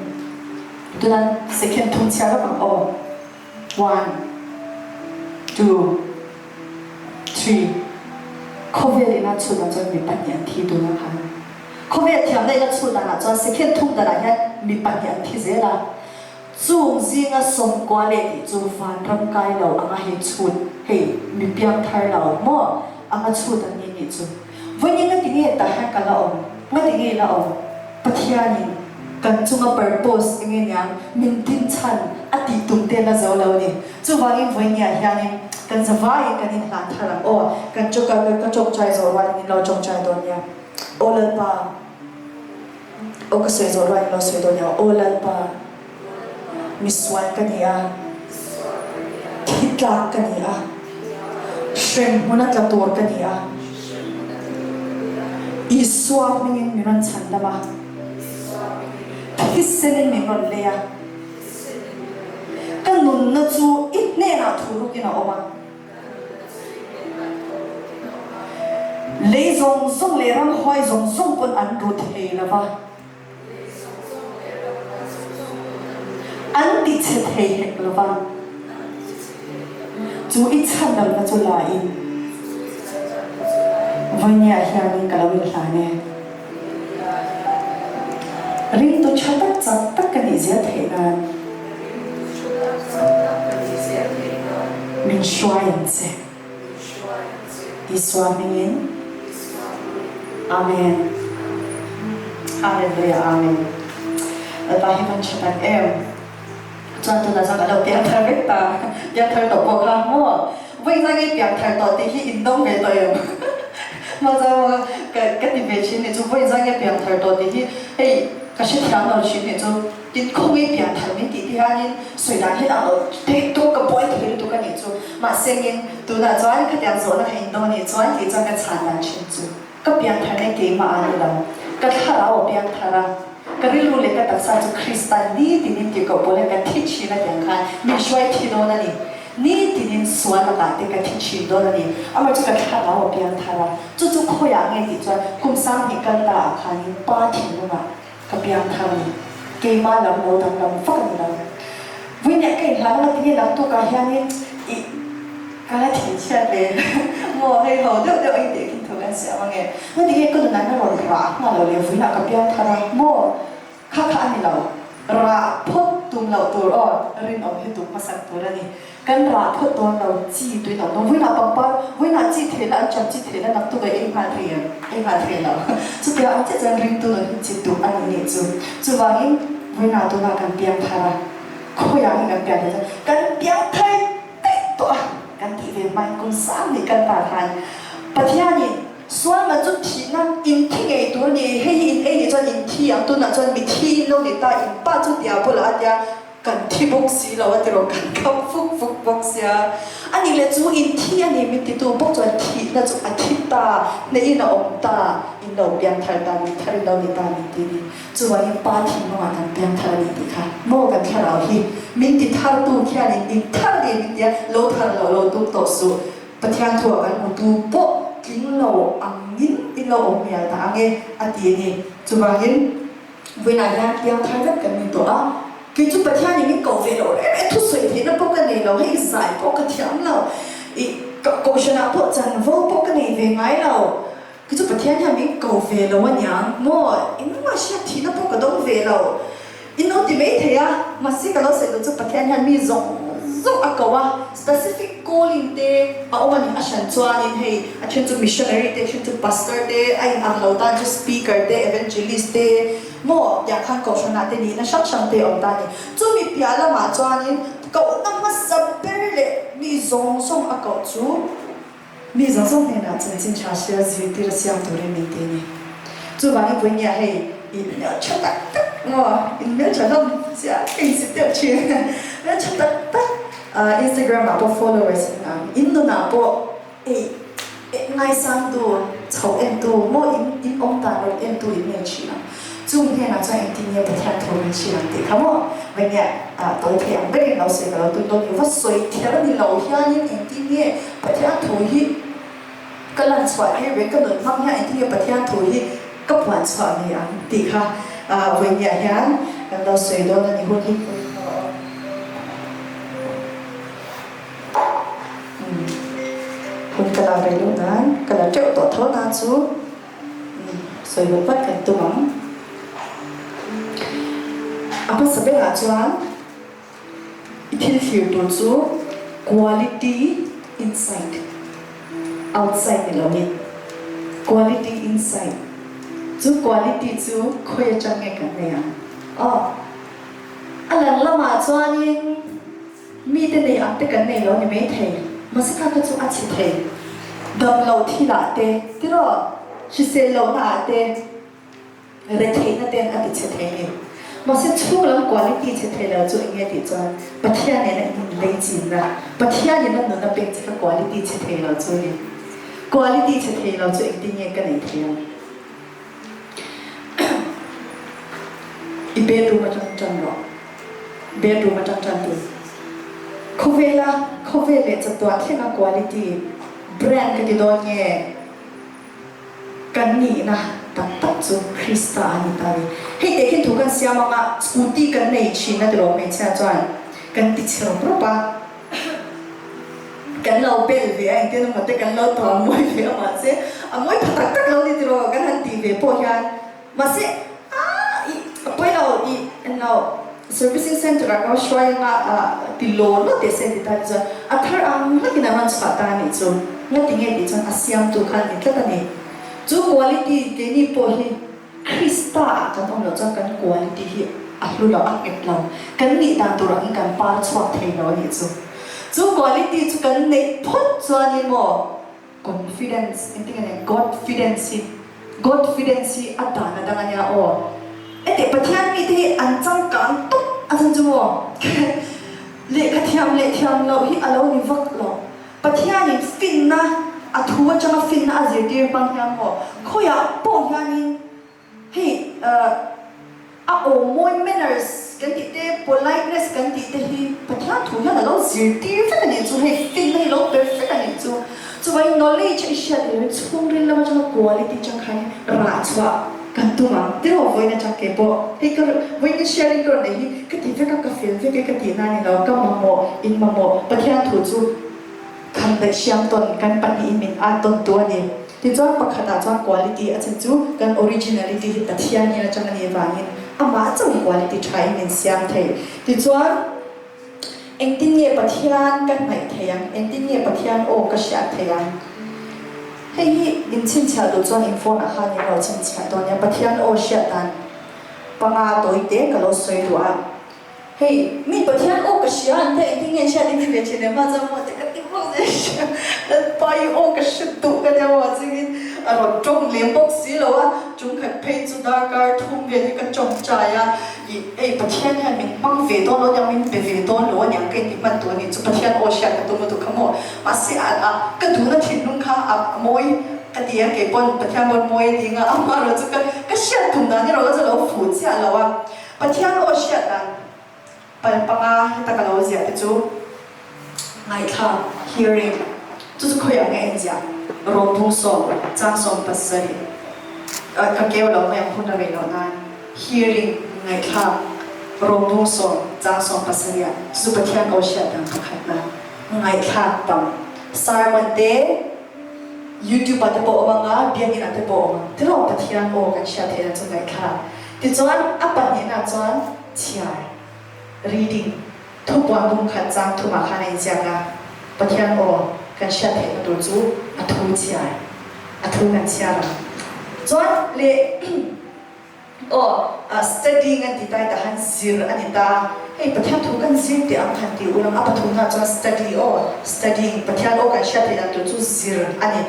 tunan second thum chhiar lawk ang aw. One, two, three, Khawvel ina chhutah chuan mi pahnih an thi tunah khan. Khawvel thiamna ina chhut danah chuan second thum danah hian mi pahnih an thi zel a. Chung zinga sawmkua leh tih chu vanram kai lo anga hei chhut, hei mi piang thar lo maw anga chhut an ni nih chu. Vawiin nga tinge tah hian ka la awm, nga tinge i la awm? Pathianin kan chunga purpose enge niang min din chhan a tih tum te la zo lo ni. Chuvangin vawinia hianin kan zavaiin kan inhlan thar ang aw, kan ka ka tawngtai zawh rualin in lo tawngtai dawn nia. Aw Lalpa. Aw ka sawi zawh rualin lo sawi dawn nia. Aw Lalpa, misual ka ni a, thi tlak ka ni a, hrem hmuna tla tur ka ni a, Isua hmingin min rawn chhan dam a, thisenin min rawn lei a, ka nunna chu i hnenah thu rukin a awm a. Lei zawng zawng leh ramhuai zawng zawng pawn an ru thei lo va, an ti chhe thei hek lo va, chu i chhandamna chu la in vawinia hianin ka lo inhlan e. Ringtu tha tak chak tak ka nih zel theih nan min hruai ang che. Isua hmingin. Amen. Hallelujah Amen. Lalpa hi van tha tak em. Chuan tunah chuan ka lo piangthar vek ta. Piangthar tawh pawh kha maw. Vawi zang i piangthar tawh tih hi in dawng ve tawh em? Hmazama ka ka ti ve thin nih chu vawi zang i piangthar tawh tih hi hei ka hrethiam lo thin nih chu tin khawng i piangthar min tih te hianin sawi dan hi ang lo theih tawk ka buai thei lutuk a nih chu. Mahsengin tunah chuan khatiang zawhna kha in dawng nih chuan kei chuan ka chhan dan thin chu. Ka piangthar nge keimah a ni lo, ka thlarau a piangthar a, ka rilru leh ka taksa chu Krista nitinin tihkoh pawlin ka thi thin a tiang khan min hruai thi dawn a ni. Nitinin sual lakah te ka thi thin dawn a ni. Amah chu ka thlarau a piangthar a, chu chu khawiah nge tih chuan kum sanghnih kal ta ah khanin Pa thinlungah Ka piangthar ni. Keimah lam lo danglam vak a ni lo. Vawiinah ka inhlan anga tinge naktukah hianin ih ka la thinchhiat ve maw hei ho deuh deuh ang tih khin thu kan siam ange. Nga tinge ka nunah hian rawn rah nghal lo le vawiinah ka piangthar a maw kha kha a ni lo. Rah phawt tum loh tur aw rinawm hi tum hmasak tur a ni. Kan rah phawt dawn lo, chi tuin a awm dawn. Vawiinah pangpar, vawiinah chi thei la, an ṭam chi thei la, naktuk a ei nghal thei em? Ei nghal thei lo. Chutia ang chiah chuan ringtu nun hi chi duh a nih nih chu. Chuvangin vawiinah tunah kan piang thar a, khawiah nge kan pian thar chuan kan piang thar daih tawh a, kan tih ve hmain kum sang nih kan tan khan Pathianin sualman chu thihna in thi ngei tur a ni, hei hi in ei nih chuan in thi ang, tunah chuan mi thi in lo ni ta, in pa chu diabola a tia, Kan thi bawk si lo a tiraw, kan kham fuk fuk bawk sia. A nih leh chu in thi a ni min titu bawk chuan thihna chu a thi ta, hnehin a awm ta, in lo piang thar ta, min thar in lo ni ta min ti ni. Chuvangin Pa thinlungah kan piang thar a ni tih kha maw kan thlarau hi min ti thartu khianin in thar a ni min tia, lo thar loh lo tum tawh suh. Pathian thuah kan hmutu pawh tling lo angin in lo awm mial ta ange a ti a ni. Chuvangin. Vawiinah hian piang thar vek kan ni tawh a, kei chu Pathianin min koh ve loh reng reng, thusawi theihna pawh ka nei lo, hei zai pawh ka thiam lo, ih kohhranah pawh chanvo pawh ka nei ve ngai lo, kei chu Pathian hian min ko ve lo aniang maw, engmah hriat thihna pawh ka dawng ve lo. In lo ti mai thei a, mahse ka lo sawi duh chu Pathian hian mi zawng zawng a ko a, specific calling te a awm a ni. A hran chuanin hei a then chu missionary te, a then chu pastor te, a in ang lo tan chu speaker te, evangelist te maw tiang khan kohhranah te nihna hrang hrang te a awm ta a ni. Chumi piah lamah chuanin kohna hmasa ber leh mi zawng zawng a koh chu Mi zawng zawng hnenah chanchin tha hria zirtir a siam turin min ti a ni. Chuvangin vawinia hei i hmel tha tak tak maw, in hmel tha hlawm chiah ka insit deuh thin. Hmel tha tak tak Instagram ah pawh followers in ang, in nunah pawh ei ngaisangtu, chhoh entu maw in in awm dan rawn entu in nei thin ang. Chung hnenah chuan engtin nge Pathian thu min hrilh ang tih kha maw vawinia tawi thei ang berin lo sawi ka lo tum dawn ni. Va sawi kher ni lo hianin engtin nge Pathian thu hi ka lan chhuah tir ve, ka nun hmang hian engtin nge Pathian thu hi ka puan chhuah ve ang tih kha vawinia hian kan lo sawi dawn a ni. Hun hi hun ka la rei loh nan ka la teuh tawh tho na chu. Sawi vat vat kan tum ang. A hmasa berah chuan i thil thlir tur chu quality inside, outside ni loin quality inside. Chu quality chu khawi atang nge kan nei ang? Aw, a lang lamah chuanin. Mite nei ang te kan nei lo ni maithei, mahse kha kha chu a chhe thei. Dam loh thilah te, tiraw, hrisel lohna ah te, retheihna ten a ti chhe thei ni. Mahse chhung lam quality chhe thei lo chu eng nge tih chuan Pathian nena in inlei chinna, Pathian in a nun a pek che kha quality chhe thei lo chu ni. Quality chhe thei lo chu engtin nge ka neih theih ang? I bedroom atang tan rawh. Bedroom atang tan tur. Khawvela khawvel leh chatuah thlenga quality brand ka ti dawn nge kan nihna tak tak chu Krista a ni ta ni. Hei teh khin thu kan siam anga scooty kan nei thin a tiraw hmeichhia chuan kan ti chhe rawp rawp a. Kan lo bel ve a, engtin emaw te kan lo tuam mawi ve a mahse a mawi pha tak tak lo ni tiraw kan han tih ve pawh hian mahse aah ih a pawi lo ih englo servicing centre ah ka hruai anga ah ti law law teh se ti ta ni chuan a thar ang hlakin a rawn chhuah ta a nih chu ngati nge tih chuan a siamtu khan ni tlat a ni chu quality keini pawh hi Krista ah kan awm loh chuan kan quality hi a hlu lo, a nghet lo. Kan nih dan tur angin kan par chhuak thei lo a nih chu. Chu quality chu kan neih phawt chuanin maw confidence, engtin nge nei, Godfidence hi, Godfidence hi a dan a dang a nia aw. Heti Pathian mite hi an changkang tawp a chan chu maw lehkha thiam leh thiam loh hi a lo ni vak lo. Pathianin finna, a thu atanga finna a zirtir hmang hian maw, khawiah pawh hianin hei a aw mawi manners kan tih te, politeness kan tih te hi Pathian thu hian a lo zirtir vek a nih chu, hei finna hi lo ber vek a nih chu. Chuvangin knowledge a i hriat leh chhungril lam atanga quality atang khan rah chhuah kan tum ang. Tiraw vawiin atang ke pawh hei ka vawiin sharing ka rawn neih hi ka ti vek a, ka fel vek e ka tih na a ni lo, ka mamawh, in mamawh Pathian thu chu khan daih hriam tawn kan pahnihin min at tawn tu a ni. Tichuan pakhatah chuan quality a chan chu kan originality hi Pathian hnen atang a nih vangin amah chauhin quality thain min siam thei. Tichuan. Engtin nge Pathian ka hnaih thei ang? Engtin nge Pathian aw ka hriat thei ang? Hei hi in chhinchhiah duh chuan in phone ah khan in lo chhinchhiah dawn nia. Pathian aw hriat dan panga tawi te ka lo sawi duh a. Hei, mi Pathian aw ka hria an tia engtin nge an hriat in ti ve thin em? Mahse maw te ka ti vak zel hria. Lalpa i aw ka hre duh ka nia maw chungin a rawn tawng lem bawk si lo a. Chungkhat phei chu darkar thum vel hi ka tawngtai a. Ih, hei Pathian hian min hmang ve dawn lo aniang, min be ve dawn lo aniang ka inti hman tur a nih chu Pathian aw hriat ka tum lutuk kha maw. Mahse a a ka duhna thinlung kha a mawi ka ti a, kei pawn Pathian pawn mawi a ti nga, amaherawh chu ka ka hriat tum dan erawh chu a lo fuh chiah lo a. Pathian aw hriat dan pal panga heta ka lo ziah te chu ngaihthlak, hearing, chu chu khawiah nge en ziah, rawmpung sawm, chang 17, ka keu lo mai ang hun a rei loh nan. Hearing, Ngaihthlak, Rawmbung sawm, chang 17 ah chu Pathian aw hriat dang pakhatna ngaihthlak tam. Sermon te YouTube ah te pawh awm anga, biakinn ah te pawh awm ang. Tiraw Pathian aw kan hriat theihna chu ngaihthlak. Tichuan a pahnihna chuan. Chhiar, reading, Thupuan bung khat chang thumah khan a inziak a, Pathian aw kan hriat theihna tur chu a thu chhiar, a thu kan chhiar ang. Chuan leh aw studying an ti tai tahan zir a ni ta, hei Pathian thu kan zir teh ang han ti ulang a pathumna chuan study aw, studying, Pathian aw kan hriat theihna tur chu zir a ni.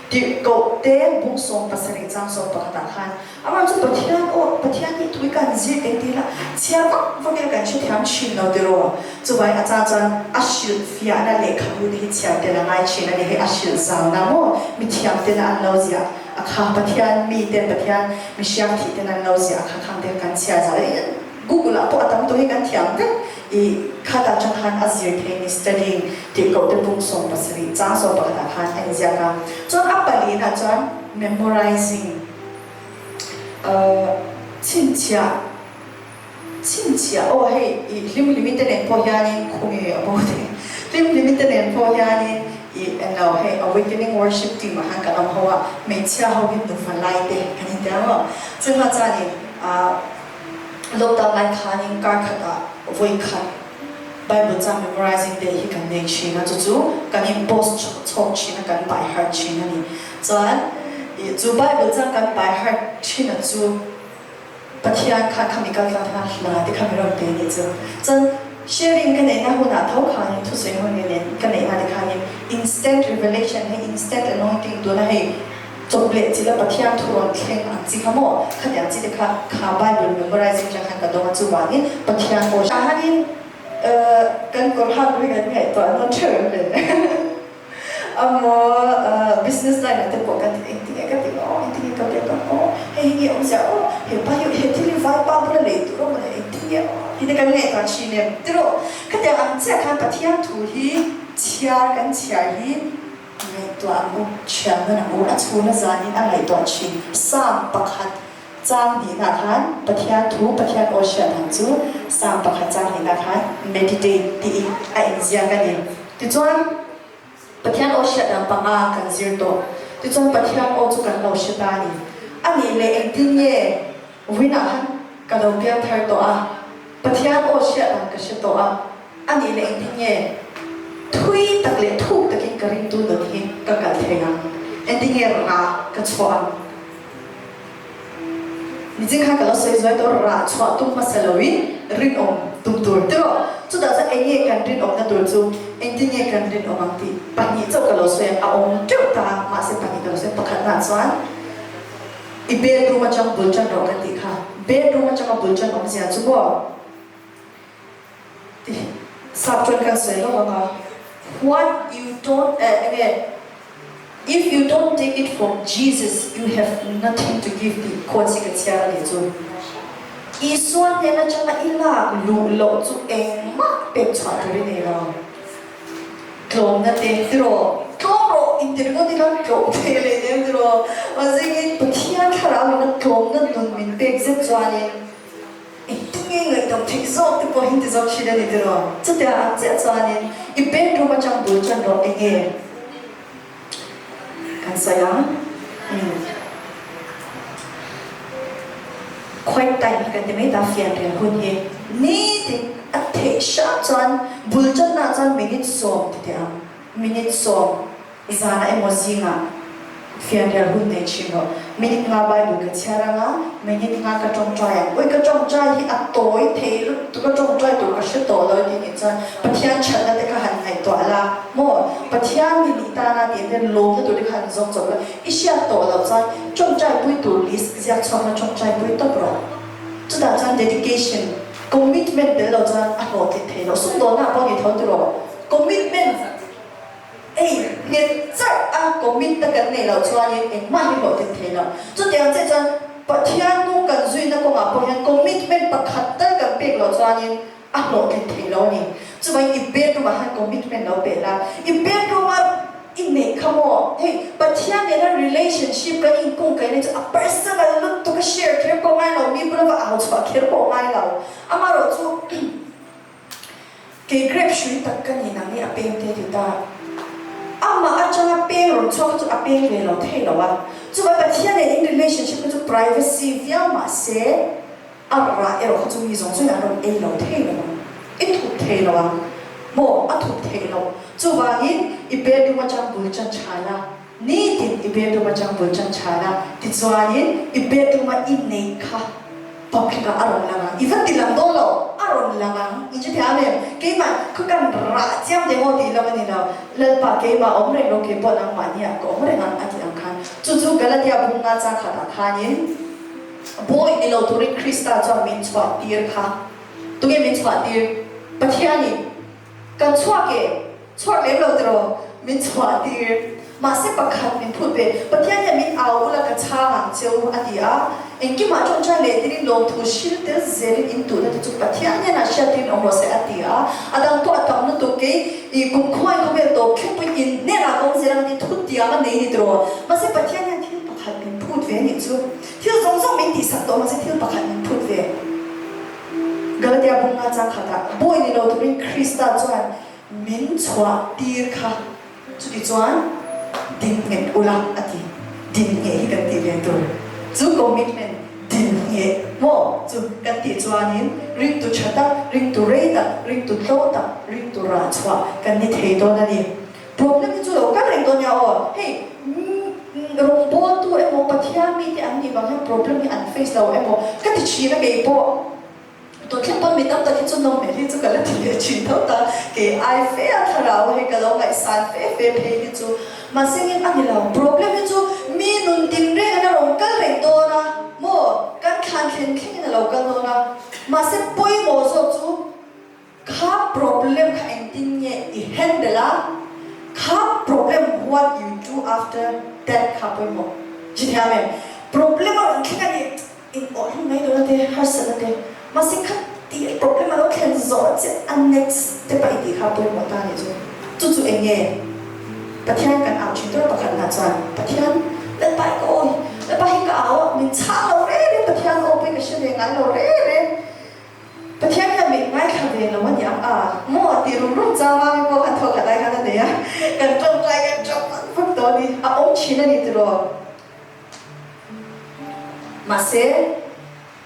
Tirhkoh te bung 70 chang 11 ah khan Amah chu Pathian aw, Pathian hi tui kan zir teh tih lah chhiar vak vak ila kan hrethiam thin lo tiraw? Chuvai a chang chuan a hrilh fiahna lehkhabu te hi chhiar tel a ngai thin a ni. Hei a hrilh zauna maw mithiam tena an lo ziah a kha, Pathian mi ten Pathian mihriang thih ten an lo ziah a kha khang te kha kan chhiar zau a. Google ah pawh a tam tawh hi kan thiam vek i khat ah tang khan a zir thei ni studying tih koh te bung 70 chang 11 ah khan a inziak a. Chuan a palin ah chuan memorizing. Chhinchhiah chhinchhiah aw hei ih hlim hlimi te nen pawh hianin khawnge a bo thei hlim hlimi te nen pawh hianin ih englo hei awakening worship team ah khan kan awm ho a hmeichhia ho hi nufa lai te kan inti ang aw chungah chuanin ah lockdown lai khanin kar khatah vawi khat bible chang memorizing day hi kan nei thin a chu chu kan in post chhawk thin a kan by heart thin a ni. Chuan ih chu Bible chang kan by heart thin a chu Pathian khan khami kal tlang khan hla te kha mi rawn pe nih chu. Chuan sharing ka neihna hunah tho khanin thusawi hun nge nen ka neihna te khanin instant revelation hei instant anointing tuna hei chawp leh chilh a Pathian thu rawn thleng ang chi kha maw khatiang chi te kha kha Bible memorizing tang khan ka dawng a chuvangin Pathian aw hanin kan kawr hak hi kan ngaihtuah nawn theuh em le. Amaw business line ah te pawh ka ti engtin nge ka ti aw engtin nge ka biak ang aw hei hi nge awmzia aw he pa hi he thil hi vaipa bula lei tur awm a engtin nge aw tih te kan ngaihtuah thin em tiraw khatiang ang chiah khan Pathian thu hi chhiar kan chhiar hi ngaihtuah ang u thian nawn ang u a chhuna zanin a ngaihtuah thin Psalm pakhat chang hnihna khan Pathian thu Pathian aw hriat ang chu Psalm pakhat chang hnihna khan meditate tiin a inziak a ni. Tichuan, Pathian aw hriat dan panga kan zir tawh. Tichuan, Pathian aw chu kan lo hre ta a ni. A nih leh engtin nge vawiinah khan ka lo piang thar tawh a, Pathian aw hriat dan ka hre tawh a, a nih leh engtin nge thui tak leh thuk takin ka ringtu nun hi ka kal thei ang? Engtin nge rah ka chhuah ang? Nichin khan ka lo sawi zuai tawh rah chhuah tum hmasa loin rinawm tum tur tiraw? Chutah chuan eng nge kan rinawmna tur chu engtin nge kan rinawm ang tih pahnih chauh ka lo sawi ang, a awm teuh ta a, mahse pahnih ka lo sawi pakhatnaah chuan i bedroom atang bul tan rawh ka tih kha, bedroom atanga bul tan awmzia chu maw? Tih sap chuan kan sawi lawk ang a, what you don't eh enge if you don't take it from Jesus you have nothing to give tih quotes hi ka chhiar a nih chu. Isua hnen atanga i lak luh loh chu engmah pek chhuah tur i nei lo. Tlawmna te tiraw? Tlawm rawh inti ringawt ila tlawm thei leh nem tiraw? Mahse Pathian thlarau ina tlawmna nun min pek zet chuanin Engtin nge ngaihdam theih zawk te pawh hi ti zawk thin a ni tiraw? Chutia ang chiah chuanin i bedroom atang bul tan rawh enge kan sawi ang? Umm. Quiet time hi kan ti mai ta fianrial hun hi nitin a theih hram chuan bul tannaah chuan minute 10 ti teh ang. Minute 10. Zanah emaw zingah fianrial hun nei thin rawh. Minute nga Bible ka chhiar anga, minute nga ka tawngtai ang. Ui ka tawngtai hi a tawi thei lutuk a, tawngtai tur ka hre tawh lo tih nih chuan Pathian thatna te kha han ngaihtuah la maw? Pathian mi nih tana tih te lawmna tur te kha han zawng chawp la. I hriat tawh loh chuan tawngtai pui tur list ziak chhuak la tawngtai pui tawp rawh. Chutah chuan dedication, commitment tel lo chuan a hlawhtlin thei loh. Sumdawnna ah pawh ni tho tiraw? Commitment. Ei, nghet charh a commit na kan neih loh chuanin engmah hi hlawhtlin thei lo. Chutiang chiah chuan Pathian nu kan zuina kawngah pawh hian commitment pakhat tal kan pek loh chuanin a hlawhtlin thei lo a ni. Chuvangin i bedroom ah khan commitment lo pe la, i bedroom a i neih kha maw? Hei, Pathian nena relationship kan inkungkaihna chu a personal lutuk a share kher pawh ngai lo, mi bula va au chhuah kher pawh ngai lo. Amaherawhchu. Kei grape hrui tak ka ni nang hi a peng te ti ta. Amah atanga peng rawn chhuak kha chu a peng ve lo thei lo a. Chuvai Pathian nen in relationship kha chu privacy viau mah se. A rah erawh kha chu mi zawng zawngin an rawn ei lo thei lo ang. I thup thei lo ang. Maw? A thup theih loh. Chuvangin i bedroom atang bul chan chhan a, nitin i bedroom atang bul chan chhan a, tichuanin i bedroom a i neih kha public ah a rawn lang ang. I va ti lang dawn lo, a rawn lang ang. In hre thiam em? Keimah kha kan rah chiam deuh aw tih lam a ni lo. Lalpa keimah awm reng lo, keipawh nangmahni ah ka awm reng ang a tih ang khan. Chu chu Galatia bunga chang khatah khanin Bawi ni lo turin Krista chuan min chhuah tir kha. Tunge min chhuah tir? Pathianin kan chhuak e, chhuak lem lo tiraw? Min chhuah tir. Mahse pakhat min phut ve. Pathian hian min au ula ka chhang ang che u a ti a. Engkimah ṭawngṭai leh tirin lawmthu hril tel zelin in tuhna te chu Pathian hian a hriat tirin awm rawh se a ti a. A dang pawh a tam lutuk kei i kumkhuain khawvel tawp thlengpuiin in hnenah ka awm zel ang tih thutiam a nei ni tiraw? Mahse Pathian hian thil pakhat min phut ve anih chu. Thil zawng zawng min tihsak tawh mahse thil pakhat min phut ve. Galatia bunga chang khatah bawi ni lo turin Krista chuan min chhuah tir kha. Chutichuan din nghet ula a ti. Din ngheh hi kan tih ve tur. Chu commitment din ngheh maw chu kan tih chuanin ringtu tha tak, ringtu rei tak, ringtu tlo tak, ringtu rah chhuah kan ni thei dawn a ni. Problem hi chu lo kal reng dawn nia aw. Hei rawngbawltu emaw Pathian mite an nih vang hian problem hi an face lo emaw ka ti thin a kei pawh. Tun thleng pawn mi tam tak hi chu nawm hmel hi chu ka la ti leh thin tho ta. Kei ai fe a thlarau hei ka lo ngaihsan fe fe phei hi chu mahse ngin a ni lo. Problem hi chu mi nun tin reng in a rawn kal reng dawn a maw kan thlan thlen thleng in a lo kal dawn a mahse pawimawh zawk chu Kha problem kha engtin nge i handle a, kha problem what you do after that kha pawimawh chi thiam em? Problem a rawn thleng a ni, in awh hlum mai dawn a te, harsatna te, mahse kha tih problem a lo thlen zawh chiah a next step a i tih kha pawimawh ta nih chu. Chu chu eng nge? Pathian kan au thin tur pakhat na chuan Pathian Lalpa hi ka awi, Lalpa hi ka au a, min chhang lo reng reng Pathian aw pawhin ka hre ve ngai lo reng reng. Pathian hian min ngaithla ve lo a niang a maw tih rum rum chang vangin pawh khan thawk khat lai khan a nei a, kan tawngtai kan tap vak vak tawh a ni, a awm thin a ni tiraw? Mahse,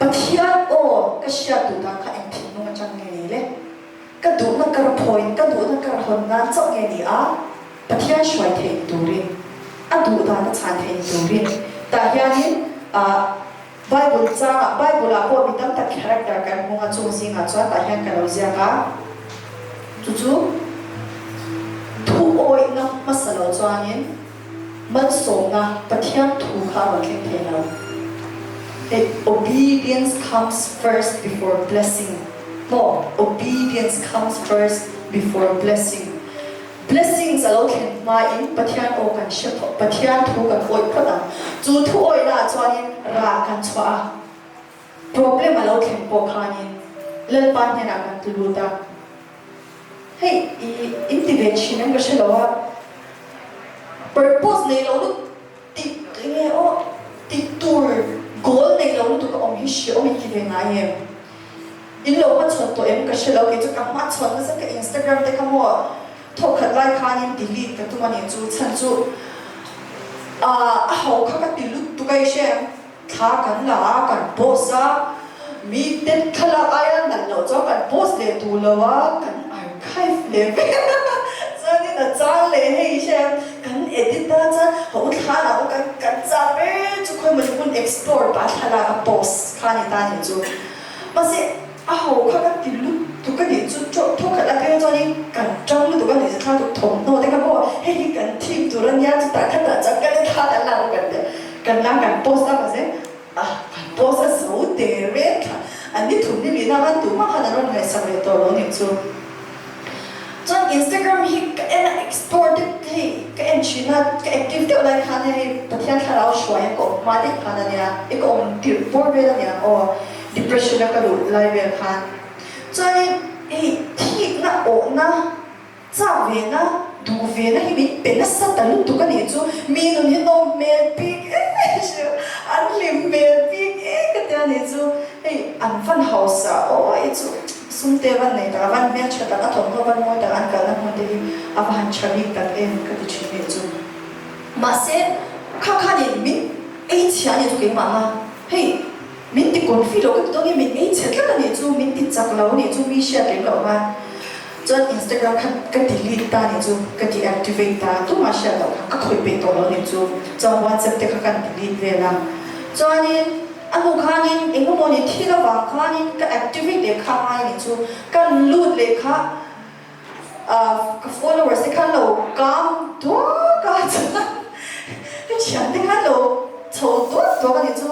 Pathian aw ka hriat duh dan kha eng thinlung atang nge ni le? Ka duhna kar phawiin ka duhna kar hawn nan chauh nge ni a? Pathian hruai theih ni turin, a duh dan a chhan theih ni turin tah hianin ah Bible changah, Bible ah pawh mi tam tak character kan hmung a, chung zingah chuan tah hian ka lo ziak a, chu chu thu awihna hmasa lo chuanin malsawmna Pathian thu kha a rawn thleng thei lo. Hei obedience comes first before blessing maw? Obedience comes first before blessing. Blessings a lo thlen hmain Pathian aw kan hre phawt, Pathian thu kan awih phawt ang. Chu thu awihnaah chuanin rah kan chhuah a, problem a lo thlen pawh khanin Lalpa hnenah kan ti lut a. Hei i in ti ve thin em ka hre lo a, purpose nei lo lut tih enge aw tih tur goal nei lo lutuk a awm hi hreawm in ti ve ngai em? In lo hmachhawn tawh em ka hre lo, kei chu ka hmachhawn nasa ka Instagram te kha maw thawkhat lai khanin delete ka tum a nih chu chhan chu ah a ho kha ka ti lutuk a i hre em, thla kan la a kan post a, mi te thlalak aia nalh loh chuan kan post leh duh lo a kan archive leh vek a chuanin a chang leh hei i hre em kan edit a chuan ho thla lah pawh kan kan chak ber chu khawi mawni hun explore pah thlalak a post kha a ni ta a nih chu. Mahse, a ho kha ka ti lutuk a nih chu tawh thawkhat a phei chuanin kan tang lutuk a nih chu thla tuk thawmhnaw te kha maw hei hi kan thim tur a nia chutah khatah chuan kan thla kan lak a kan tia kan la kan post a mahse ah kan post a zo der reng thla an ni thum ni lihna khan tumah khan an rawn ngaihsak leh tawh lo a nih chu. Chuan Instagram hi ka en a explore te hei ka en thin a, ka active deuh lai khan hei Pathian thlarau hruai a ka awm hma daih khan a nia, i ka awm tirh bawr vel a nia aw, depression a ka luh lai vel khan. Chuanin hei thikna awhna, chak vena, duh vena hi min pe nasa ta lutuk a nih chu, mi nun hi nawm hmel bik em em hria, an hlim hmel bik em ka tia nih chu, hei an van hausa aw i chu. Sumte van nei tak, a van hmel tha tak, a thawmhnaw van mawi tak an kalna hmun te hi a va han tha bik tak em ka ti thin leh chu. Mahse, kha khanin min ei chhia a ni chu keimah a, hei Min ti confi lo ka ti dawn nge min ei chhe tlat a nih chu, min ti chak lo a nih chu mi hriat lem loh khan chuan Instagram khan ka delete ta a nih chu, ka deactivate ta tumah hriat loh khan ka khawih peih tawh lo a nih chu, chuan WhatsApp te kha kan delete vel a, chuanin a hnu khanin engemaw ni thil avang khanin ka activate leh kha ngai a nih chu, kan lut leh kha ka followers te khan lo kam duak a chuan ka thian te khan lo chho duak duak a nih chu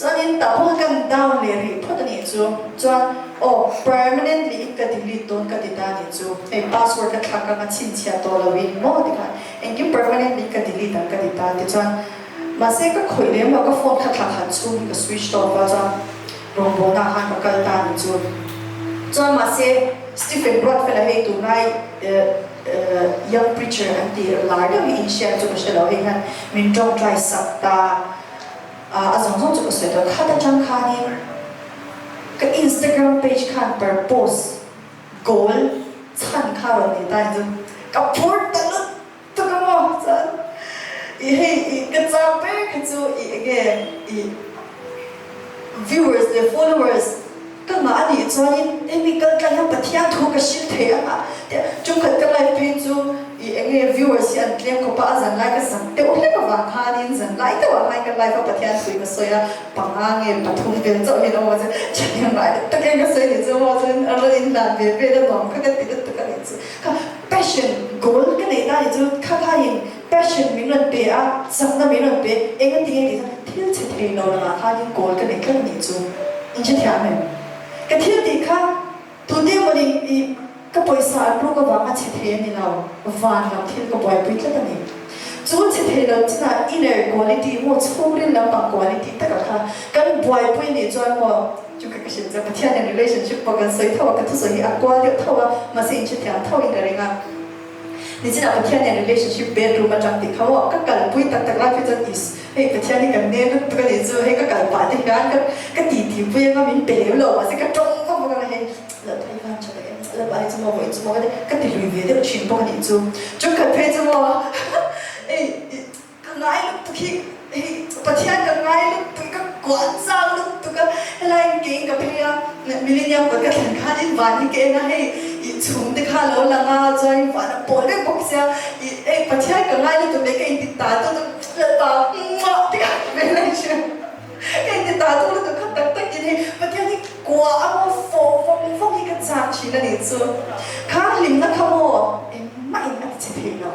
chuanin tah pawh khan kan down leh rih phawt a nih chu chuan aw permanently in ka delete dawn ka ti ta a nih chu hei password ka thlak anga chhinchhiah tawh lo in maw tikhan engkim permanently ka delete ang ka ti ta tichuan mahse ka khawih lem lo ka phone kha thla khat chhung hi ka switch off a chuan Rawngbawlna ah khan ka kal ta ni chu. Chuan mahse Stephen Ruatfela hei tunlai young preacher an tih lar deuh hi inhriat chu ka hre lo hei hian min tawngtai sak ta a a zawng zawng chu ka sawi tawh khat atang khanin ka Instagram page khan purpose goal chhan kha rawn nei ta ni chu ka phur ta lut Tuk a maw chuan i hei i ka chak ber kha chu i enge i viewers leh followers ka ngah a nih chuanin hemi kal tlai hian Pathian thu ka hrilh thei ang a tia chungkhat ka live phei chu i enge viewers hi an tlem khawp a a zan lai ka zak deuh hlek avang khanin zan lai deuh ah khan ka live a Pathian thu in ka sawi a panga nge pathum vel chauh hian a awm a chuan thahnem ngai deuh takin ka sawi nih chu maw chuan a rawn inhlan ve vel a nuam kha ka ti lutuk a nih chu kha Passion, goal ka neih na nih chu kha khain passion min rawn pe a, chakna min rawn pe, eng a ti nge tih kha thil chhe thei lo lamah khanin goal ka nei tlat a nih chu in hre thiam em? Ka thil tih kha tute mawni i ka pawisa an ruk avanga chhe thei a ni lo, van lam thil ka buaipui tlat a ni. Chu chhe thei lo chinah inner quality maw chhungril lampang quality taka kha kan buaipui nih chuan maw, Chu ka ka hrilh che, Pathian nen relationship pawh kan sawi tho a, ka thusawi hi a kual deuh tho a, mahse in hrethiam tho in ka ring a. Nichinah Pathian nen relationship bedroom atang tih kha maw ka kalpui tak tak lai phei chuan is hei Pathian hi kan nen lutuk a nih chu, hei ka kal pah te hian ka ka ti ti pui anga min pe lem lo mahse ka tawng vak vak anga hei la phei khan tha tak em la pah hi chu maw vawiin chu maw ka ti ka ti lui ve deuh thin bawk a nih chu. Chu khat phei chu maw ei Ka ngai lutuk hi, hei Pathian ka ngai lutuk, ka kuah chang lutuk a, helai in keiin ka phei a, Millennium kawt ka thlen khanin van hi ka en a, hei ih chhum te kha a lo lang a, chuanin van a pawl vek bawk sia, ih hei Pathian ka ngai lutuk leh ka inti ta tawk a, Lalpa muah te kha ve lai hria, ka inti ta tawk lutuk kha tak takin hei Pathian hi kuah a maw fawh vawng vawng hi ka chak thin a nih chu, kha hlimna kha maw engmah in a ti che thei lo.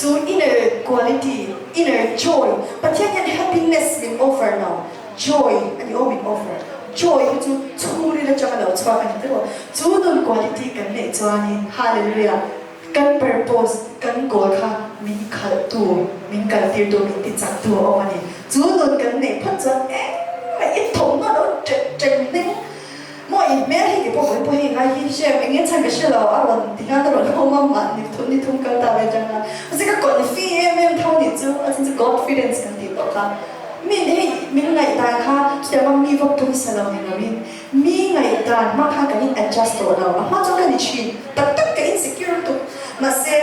Chu inner quality, inner joy, Pathian hian happiness min offer lo, joy a ni aw min offer. Joy hi chu chhungril atanga lo chhuak a ni tiraw? Chu nun quality kan neih chuanin, hallelujah, kan purpose, kan goal kha min khalhtu, min kaltirtu, min tichaktu a awm a ni. Chu nun kan neih phawt chuan engmah i thawmhnaw lo ṭek ṭek hneng Maw i hmel hi kei pawh vawi pawh hei ngai hi hriam eng nge chhan ka hre lo a rawn ti hian a rawn awm a mahni thum ni thum kal ta ve atang a mahse ka confi em em tho nih chu a chan chu godfidence kan tih tawh kha min hei min ngaihdan kha chutiang a mi va pawisa lo ni lo in mi ngaihdan hma khan kan in adjust tawh lo a hma chuan ka ni thin tak tak ka insecure lutuk mahse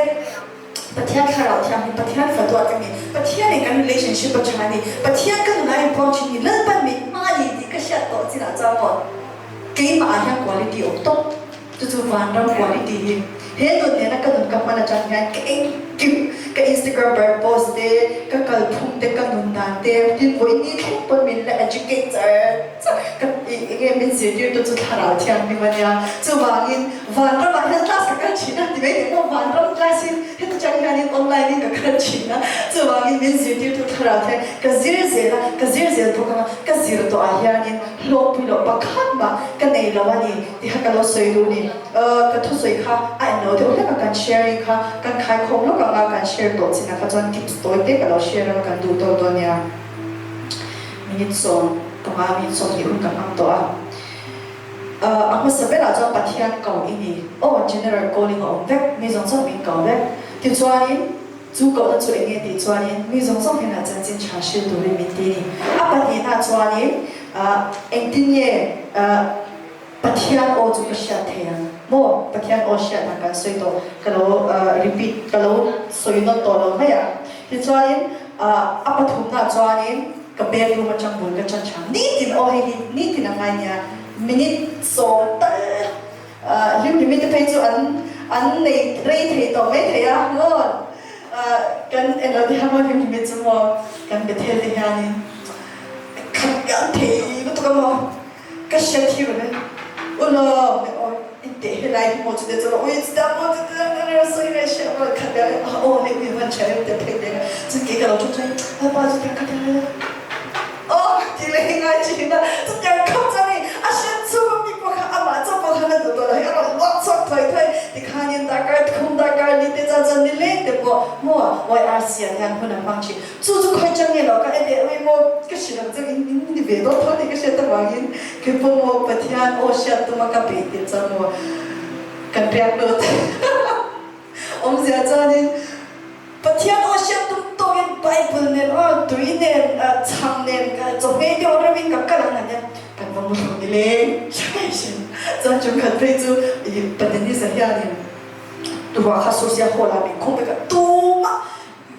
Pathian thlarau thianghlim Pathian fa duat ka ni Pathian in kan relationship a tha ni Pathian ka nunah in puang thin ni Lalpan min hma ni tih ka hriat tawh chinah chuan maw keimah ah hian quality awm tawp chu chu vanram quality hi he nun nena ka nun ka hman atang hian ka engkim ka Instagram bar post te ka kalphung te ka nun dan te tin vawiin ni thleng pawn min la educate char char ka enge min zirtirtu chu thlarau thianghlim ania chuvangin Vanramah hian class ka kal thin a, ti mai teh maw Vanram class hi heti chang hianin online in ka kal thin a, chuvangin min zirtirtu thlarau hian ka zir zel a, ka zir zel bawk anga ka zir tawh ah hianin hlawkpui loh pakhat mah ka nei lo a ni tih kha ka lo sawi duh a ni. Ka thusawi kha a en lo deuh hlek a, kan sharing kha kan khaikhawm lawk anga kan share tawh chinah kha chuan tips tawi te ka lo share anga kan duh tawk dawn nia. Minute 15 minute 20 hun ka hmang tawh a. A hmasa berah chuan Pathian ko i ni. Aw, general calling a awm vek, mi zawng zawng min ko vek. Tichuanin, chu kohna chu eng nge tih chuanin mi zawng zawng hnenah chanchin tha hrilh turin min ti a ni. A pahnihna chuanin, engtin nge Pathian aw chu ka hriat thei ang? Maw, Pathian aw hriatna kan sawi tawh, ka lo repeat, ka lo sawi nawt tawh lo mai ang. Tichuanin, a pathumna chuanin. ka bedroom atang bul ka ṭan ṭha nitin aw hei hi nitin a ngai nia minute sawm tal hlim hlimi te phei chu an an nei rei thei tawh mai thei a maw kan en lo te hian maw hlim hlimi chu maw kan Bethel te hianin khat piang thei lutuk a maw. Ka hriat hi rawn en ula mai aw in teh helai hi maw chute chuan ui chutah maw chute chuan a sawi ngai hriat maw khat leh a aw leh ui van tha em te phei leh a chuan kei ka lo tawng chuan a pa chutiang khat leh aw ti leh hi ngai thin a chutiang khap chuan hei a hriat chhung a mi pawh kha amah chauh pawh khan a duh tawh lo hei a rawn luak chhuak thuai thuai tikhanin darkar thum darkar li te chuan chuan nileng te pawh maw YRC ah hian hun a hmang thin. Chu chu khawi chang nge lo ka en leh ui maw ka hrilh ang cheu in in ni ve dawn tho tih ka hriat avangin kei pawh maw Pathian aw hriat tuma ka beih tir chuan maw kan riak lut awmzia chuanin Pathian aw hriat tum tawkin Bible nen aw tui nen chhang nen chawhmeh deuh reuhin ka kal ang ania kan va mu thlu nileng hriai hriai chuan chungkhat phei chu ih Patenisa hianin ruah kha sur sia hall ah min khawng vek a tumah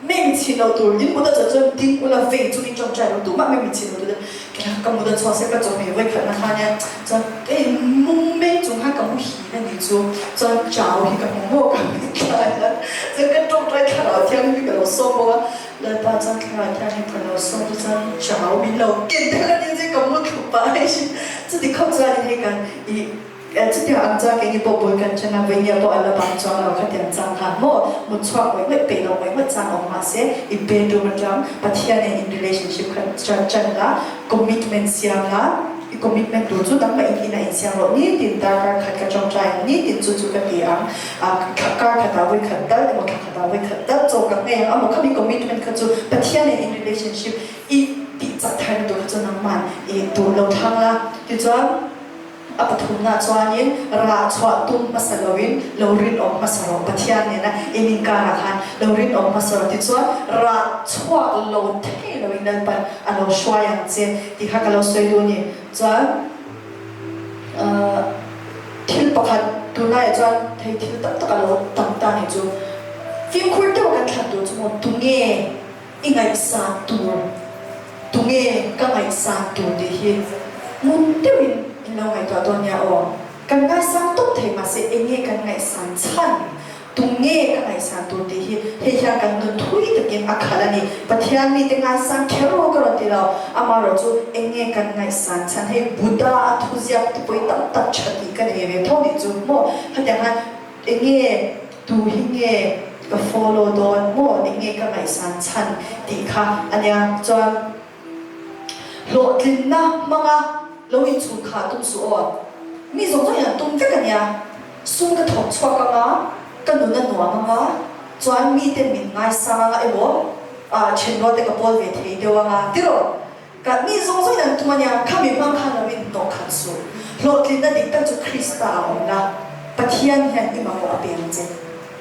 Mei chhin lo tur in mut a chawt chuan ding ula vei chungin tawngtai lo tumah mei chhin lo tur te kela ka mut a chhuak se ka chawhmeh vawi khatna kha nia chuan hei mung meng chung khan ka mu hin a ni chu chuan chau hi ka hmu maw ka hmu thla hian chuan ka tawngtai thlarau thianghlim hi ka lo sawm bawk a Lalpa chuan thlarau thianghlim ka lo sawm chu chuan chau min lo ken tel a ni chu ka mu thlu pah a chuti khawp chuan hei kan ih Chutiang ang chuan keini pawh bul kan ṭhen a, Vainia pawh a la bang chuang lo khatiang chang khan maw mut chhuak ngawih ngawih peih lo ngawih ngawih chang awm mahse i bedroom aṭang Pathian nen in relationship kha ṭan ṭan la, commitment siam la, i commitment tur chu nangmah in inah insiam rawh, nitin darkar khat ka ṭawngṭai ang, nitin chu chu ka ti ang, kar khatah vawi khat tal emaw thla khatah vawi khat tal chaw ka nghei ang a maw khami commitment kha chu Pathian nen in relationship i tih chak tharna tur kha chu nangmah i duh lo thlang la, tichuan. A pathumna chuanin rah chhuah tum hmasa loin lo rinawm hmasa rawh Pathian nena in inkarah khan lo rinawm hmasa rawh tichuan rah chhuak lo thei loin Lalpan a lo hruai ang che tih kha ka lo sawi duh a ni. Chuan thil pakhat tunlaiah chuan thei thil tam tak a lo tam ta nih chu fimkhur deuh a kan thlan tur chu maw tunge I ngaihsan tur, tunge ka ngaihsan tur tih hi ngun deuhin in lo ngaihtuah dawn nia aw. Kan ngaisang tawp thei mahse enge kan ngaihsan chhan, tunge ka ngaihsan tur tih hi hei hian kan nun thui takin a khalh a ni. Pathian mite ngaisang kher ru ka rawn ti lo, amaherawh chu enge kan ngaihsan chhan hei Buddha a thuziak te pawhin tam tak tha tih ka nei ve tho nih chu maw khatiang khan Enge tu hi nge ka follow dawn maw enge ka ngaihsan chhan tih kha a nia. Chuan hlawhtlinna hmanga lo inchhun kha tum suh aw. Mi zawng zawng in an tum vek a nia. Sum ka thawk chhuak anga, ka nun a nuam anga, chuan miten min ngaisang anga emaw thenrual te ka pawl ve thei deuh anga tiraw. Ka mi zawng zawngin an tum a nia, kha mi hmang khan lo in hnawh khat suh. Hlawhtlinna dik tak chu Krista a awm la, Pathian hian i mamawh a pe ang che.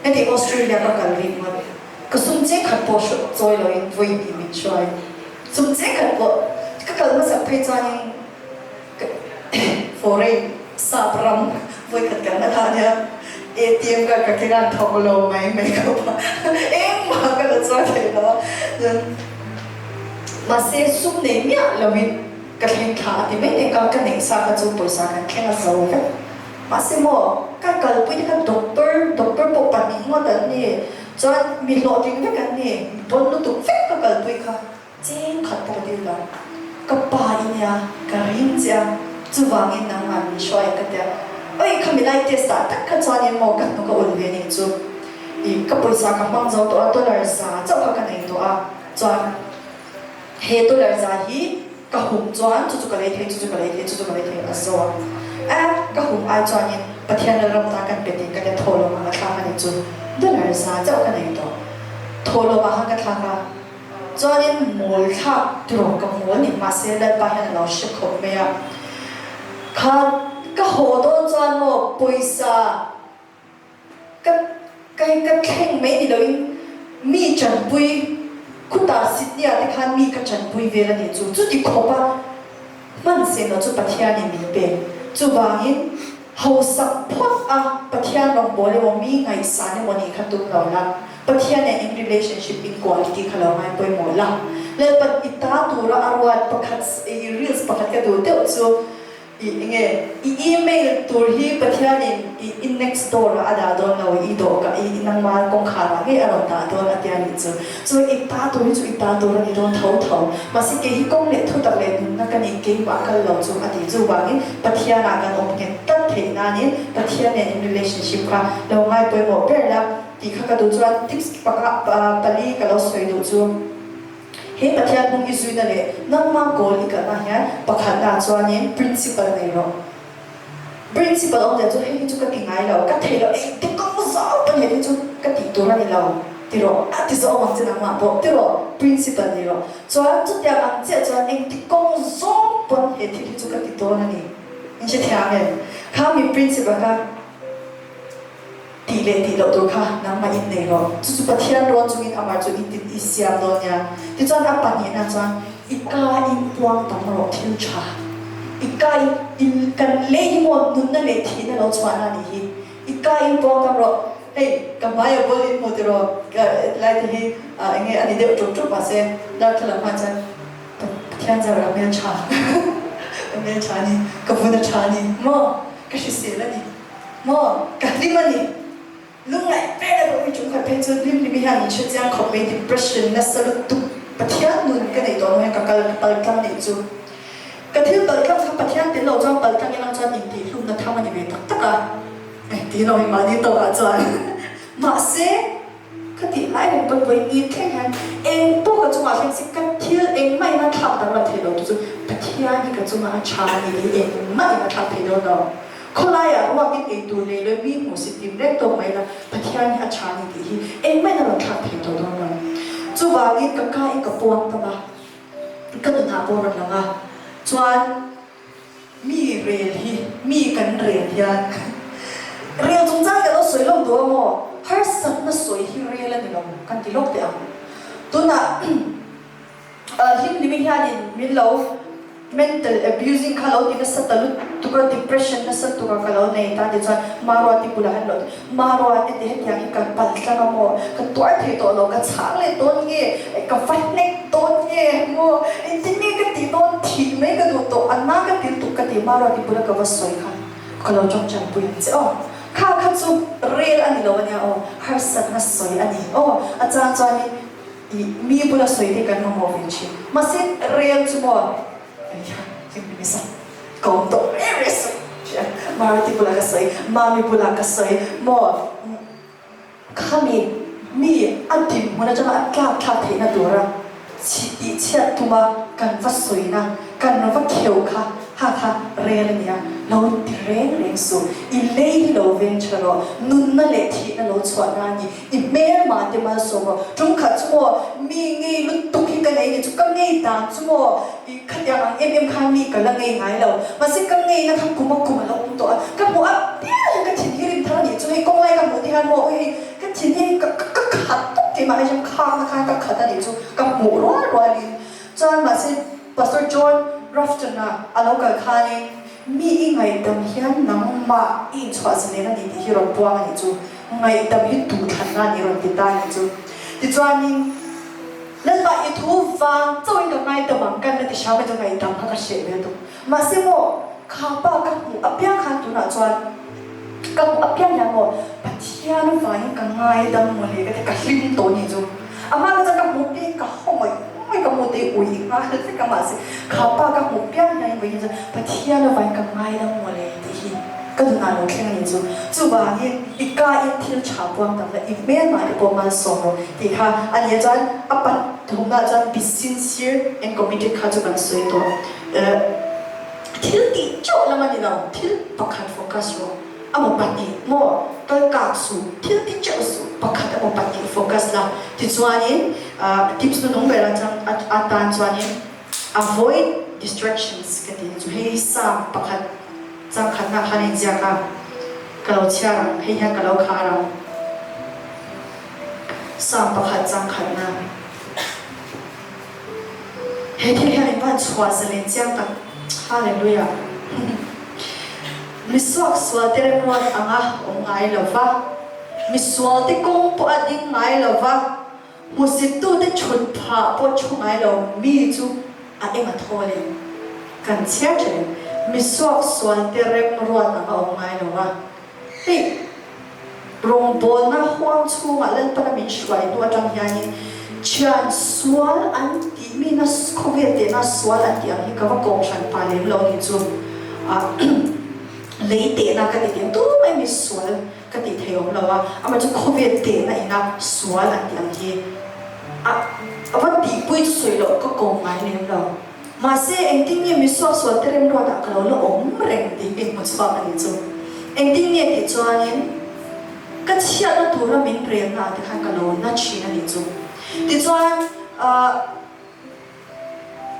Heti Australia ka kal rih ngawt, ka sum cheng khat pawh hrilh chawi loin vawi hnih min hruai. Sum cheng khat pawh ka kal hmasak phei chuanin ka foreign sap ram vawi khat kalna kha a nia, ATM card ka keng a, an thawk lo mai mai khawp a, engmah ka la chuang thei lo a. Mahse sum nei miah loin ka thleng thla a ti mai mai ka, ka neih sa kha chu pawisa kan thleng a zo vek. Mahse maw ka kalpui te kha doctor, doctor pawh pahnih ngawt an ni, chuan mi hlawhtling vek an ni, mi pawn lutuk vek ka kalpui kha cheng khat pawh ka dil lo. Ka pa i nia, ka ring che a, chuvangin nangmah min hruai ang ka ti a, oi khami lai test ah tak kha chuanin maw ka hnuk a ul ve nih chu. I ka pawisa ka hmang zo tawh a, dollar za chauh kha ka nei tawh a, chuan he dollar za hi ka hum chuan chu chu ka lei thei, chu chu ka lei thei, chu chu ka lei thei a zo a, e ka hum ai chuanin Pathian lalram ta kan pe tih ka tia thaw lawm ang a thlak a ni chu, dollar za chauh ka nei tawh, thaw lawm ah khan ka thlak a, chuanin mawl thlak tiraw ka mawl ni mahse Lalpa hian a lo hre khawp mai a, kha ka haw dawn chuan maw pawisa. Ka kai ka thleng mai ni loin mi chanpui khutah Sydney-ah te khan mi ka chanpui vel a nih chu. Chuti khawpa hman sen lo chu Pathianin min pe. Chuvangin hausak phawt a Pathian rawngbâwl emaw mi ngaihsan emaw nih kha tum lo la. Pathian nen in relationship in quality kha lo ngai pawimawh la. Lalpan i ta tura a ruat pakhat i reels pakhat ka duh deuh chu i enge i email tur hi Pathianin i i next door ah a dah dawn lo i dawhkah i i nangma kawngkhar ah ngei a rawn dah dawn a tia nih chu. Chuan i ta tur hi chu i ta tur a ni dawn tho tho. Mahse kei hi kawng leh thutak leh nunna ka ni keimah kal lo chu a ti. Chuvangin Pathianah kan awm nghet tlat theih nanin Pathian nen in relationship kha lo ngai pawimawh ber la tih kha ka duh chuan tips panga pali ka lo sawi duh chu he Pathian hmung i zuina leh nangma goal i kalna hian pakhatna chuanin principle nei rawh. Principal awmzia chu hei hi chu ka ti ngai lo, ka thei lo, engti kawng zau pawn hei hi chu ka tih tur a ni lo ti rawh, a ti zawh ang che nangmah pawh ti rawh, Principal ni rawh. Chuan chutiang ang chiah chuan engti kawng zawng pawn he thil hi chu ka ti dawn a ni. In hre thiam em? Kha mi Principal kha tih leh tih loh tur kha nangmah in nei rawh. Chu chu Pathian rawn chungin amah chu i i siam dawn nia. Tichuan a pahnihna chuan i ka in puang tam rawh thil tha. I ka in in kan lei hi maw nunna leh thihna lo chhuahna a nih hi. I ka in puang tam rawh. Hei ka hmaia ball in hmu tiraw ka lai te hi eng nge a ni deuh ṭup ṭup mahse darthlalang hman chuan Pathian zar a hmelṭha ka hmelṭha a ni, ka vun a ṭha a ni maw ka hrisel a ni. Maw? Ka hlim a ni. Lungngaih ber a rawh hi chungkhat phei chu hlim hlimi hian min hre chiang khawp mai depression nasa lutuk Pathian nun ka neih tawh hnu hian ka kal ka pal tlang nih chu. Ka thil pal tlang kha Pathian tel lo chuan pal tlang ilang chuan intihhlumna tham a ni ve tak tak a. Eh ti lo hi mahni tawkah chuan mahse Ka tih lai reng pawn vawi ni thleng hian eng pawh ka chungah thleng se ka thil engmah in a thlak danglam thei lo tu chu Pathian hi ka chungah a tha a ni tih engmah in a thlak thei dawn lo. Khawlaiah ruakin ei tur nei lo mi hmuh si tim reng tawk mai la Pathian hi a tha a ni tih hi engmah in a rawn thlak thei tawh dawn lo. Chuvangin ka ka in ka puang tam a, ka nunah pawh a rawn lang a, chuan Mi rel hi mi kan rel hian rel chungchang kan lo sawi lawk duh a maw? Harsatna sawi hi rel a ni lo kan ti lawk teh ang. Tunah hlimhlimi hianin min lo mental abusing kha lo ti nasa ta lutuk a, depression nasa lutuk a ka lo nei ta tichuan Maruati bulah hian lo ti Maruati ti hetiang hi ka pal tlang a maw? Ka tuar thei tawh lo, ka chhang leh dawn nge? Ka va hnek dawn nge maw? Engtin nge ka tih dawn? Thih mai ka duh tawh, a na ka ti lutuk ka ti Maruati bula ka va sawi kha ka lo tawngtai pui ang che aw. Kha kha chu rel a ni lo a nia aw, harsatna sawi a ni aw. A chang chuanin ih mi bula sawi te kan mamawh ve thin. Mahse rel chu maw? Ka awm tawh reng reng suh Maruti bulah ka sawi, Mami bulah ka sawi maw khami mi a dinhmun atanga a tlak thlak theihna tura chhi tih chhiat tuma kan va sawina kan va kheuh kha ha kha rel a nia lo ti reng reng suh i lei hi lo veng tha rawh nunna leh thihna lo chhuahna a ni I hmelma te malsawm rawh. Tum khat chu maw mi ngei lutuk hi ka nei ni chu ka ngei dan chu maw i khatiang ang em em khan mi ka la ngei ngai lo. Mahse ka ngeina kha kum a kum a lo awm tawh a, ka hmuh a piang hian ka thin hi rim thar a nih chu hei kawng lai ka hmuh te hian maw awi hei ka thin hi ka ka khat tawp keimah hi chuan khakna khan ka khat a nih chu ka hmuh rual rualin chuan mahse Pastor John Rafton-a a lo kal khanin Mi i ngaihdam hian nangmah i inchhuah zalen a ni tih hi rawn puang a nih chu. Ngaihdam hi duhthlanna a nih rawn ti ta a nih chu. Tichuanin, Lalpa i thu vang chauhin ka ngaidam ang kan la ti hram a chu ngaihdam kha ka hreh ve tuk. Mahse maw, kha pa ka hmuh apiang khan tunah chuan ka hmuh apiang hian maw Pathian vangin ka ngaidam mawle ka ti ka hlim tawh a nih chu. Amah kha chuan ka hmuh piang ka haw ngawih ngawih ka hmuh te ui nghal vek a mahse kha pa ka hmuh piang hian vawiin hi chuan Pathian avain ka ngaidam mawle tih hi ka nunah lo thleng a ni chu. Chuvangin i ka in thil tha puang tak la i hmelmah te pawh malsawm rawh tih kha a ni a chuan a pathumna ah chuan be sincere and committed kha chu kan sawi tawh thil tih teuh lam a ni lo thil pakhat focus rawh. Amaw pahnih maw kal kak suh, thil ti teuh suh, pakhat amaw pahnih focus la. Tichuanin tips nu nung ber atang atan chuanin avoid distractions ka ti chu hei Psalm pakhat changkhatna khan a inziak a, ka lo chhiar ang, hei hian ka lo khar ang. Psalm pakhat changkhatna. He thil hian in van chhuah zalen chiang tak. Hallelujah. Mi suaksual te remruat anga awm ngai lo va. Misualte kawng pawh a ding ngai lo va, hmusittute chhut phah pawh thu ngai lo mi chu a eng a thawl em? Kan chhiar thin. Misuaksualte remruat ang a awm ngai lo va. Hei rawngbawlna huang chhungah Lalpana min hruai hnu atang hianin thian sual an tih mi na khawvel tehna sual an tih ang hi ka va kawm hran pa lem lo ni chu lei tehna ka ti tih ang tumah hi mi sual ka tih thei awm lo a, amah chu khawvel tehna ina sual an tih ang hi a va tihpui chu sawi loh ka kawm ngai lem lo. Mahse, engtin nge mi suaksual te remruatah ka lo la awm reng tih ka inhmu chhuak a nih chu. Engtin nge tih chuanin ka chhiatna tura min relna ah te khan ka lo na thin a nih chu. Tichuan, ahh,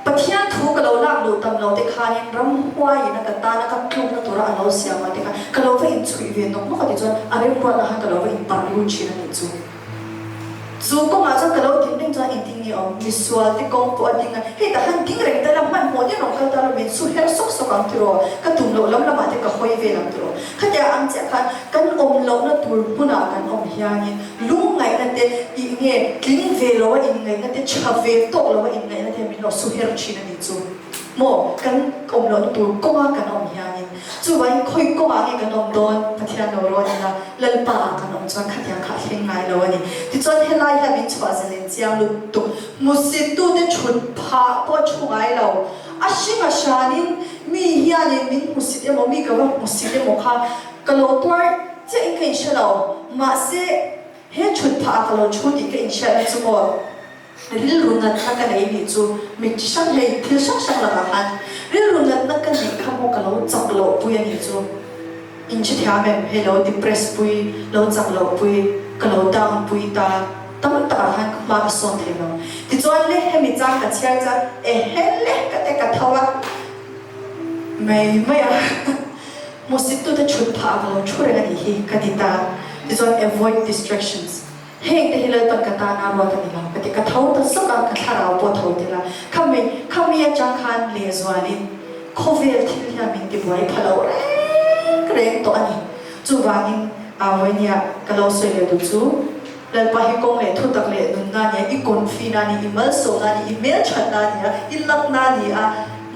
Pathian thu ka lo lak luh tam lo te khanin ramhuaiin a ka tana ka tlukna tura a lo siam ah te khan ka lo va inchhuih ve nawk nawk a tichuan a remruatah khan ka lo va inparh lut thin a nih chu. Chu kawngah chuan ka lo din reng chuan engtin nge awm? Misual te kawng pawh a ding a, hei tah han ding reng ta ila hmanhmawh deuh rawn kal ta rawh min su her sawk sawk ang tiraw, ka tum loh lam lamah te ka hawi vel ang tiraw. Khatia ang chiah khan kan awm lohna tur hmunah kan awm hianin lungngaihna te ih nge tling ve lo a inngaihna te tha ve tawk lo a inngaihna te min lo su her thin a nih chu maw kan awm lohna tur kawnga kan awm hianin. Chuvangin khawi kawngah nge kan awm dawn? Pathian lo rawn ila, Lalpa ah kan awm chuan khatiang kha a thleng ngai lo a ni. Tichuan helai hian min chhuah zalen chiang lutuk. Hmusittute thut phah pawh thu ngai lo. A hring a hranin mi hianin min hmusit emaw, mi ka va hmusit emaw kha ka lo tuar chiahin ka inhre lo. Mahse he thut phah ah ka lo thu tih ka inhriatna chu maw? Rilru natna ka nei nih chu mi chi hrang hei thil hrang hrang lakah khan rilru natna ka neih kha maw ka lo chak loh pui a nih chu in hre thiam em hei lo depress pui lo chak loh pui ka lo down pui ta tam takah khan ka hma ka sawn thei lo tichuan le hemi chang ka chhiar chuan ehe le ka te ka tho a mai mai a hmusittute thut phah a ka lo thu reng a nih hi ka ti ta tichuan avoid distractions. Heng te hi Lalpan ka tana ruat a ni lo ka ti. Ka tho ta zawk a, ka thlarau pawh tho tel a. Khami, khami atang khan lehzualin khawvel thil hian min tibuai pha lo reng reng tawh a ni. Chuvangin Vawinia ka lo sawi leh duh chu, Lalpa hi kawng leh thutak leh nunna a ni a, i confi na a ni, i malsawmna a ni, i hmelthatna a ni a, i lakna a ni a,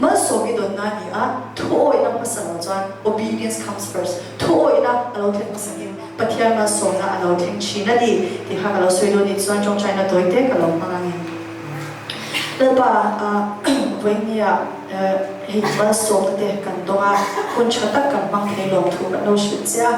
malsawm i dawnna a ni a, thuawihna hmasa lo chuan, obedience comes first, thuawihna a lo thlen hmasakin, Pathian malsawmna a lo thleng thin a ni tih kha ka lo sawi dawn nih chuan tawngtaina tawi te ka lo hmang a ni. Lalpa vawinia hei malsawmna te kan dawng a, hun tha tak kan hmang thei lawm thu kan lo hrilh che a.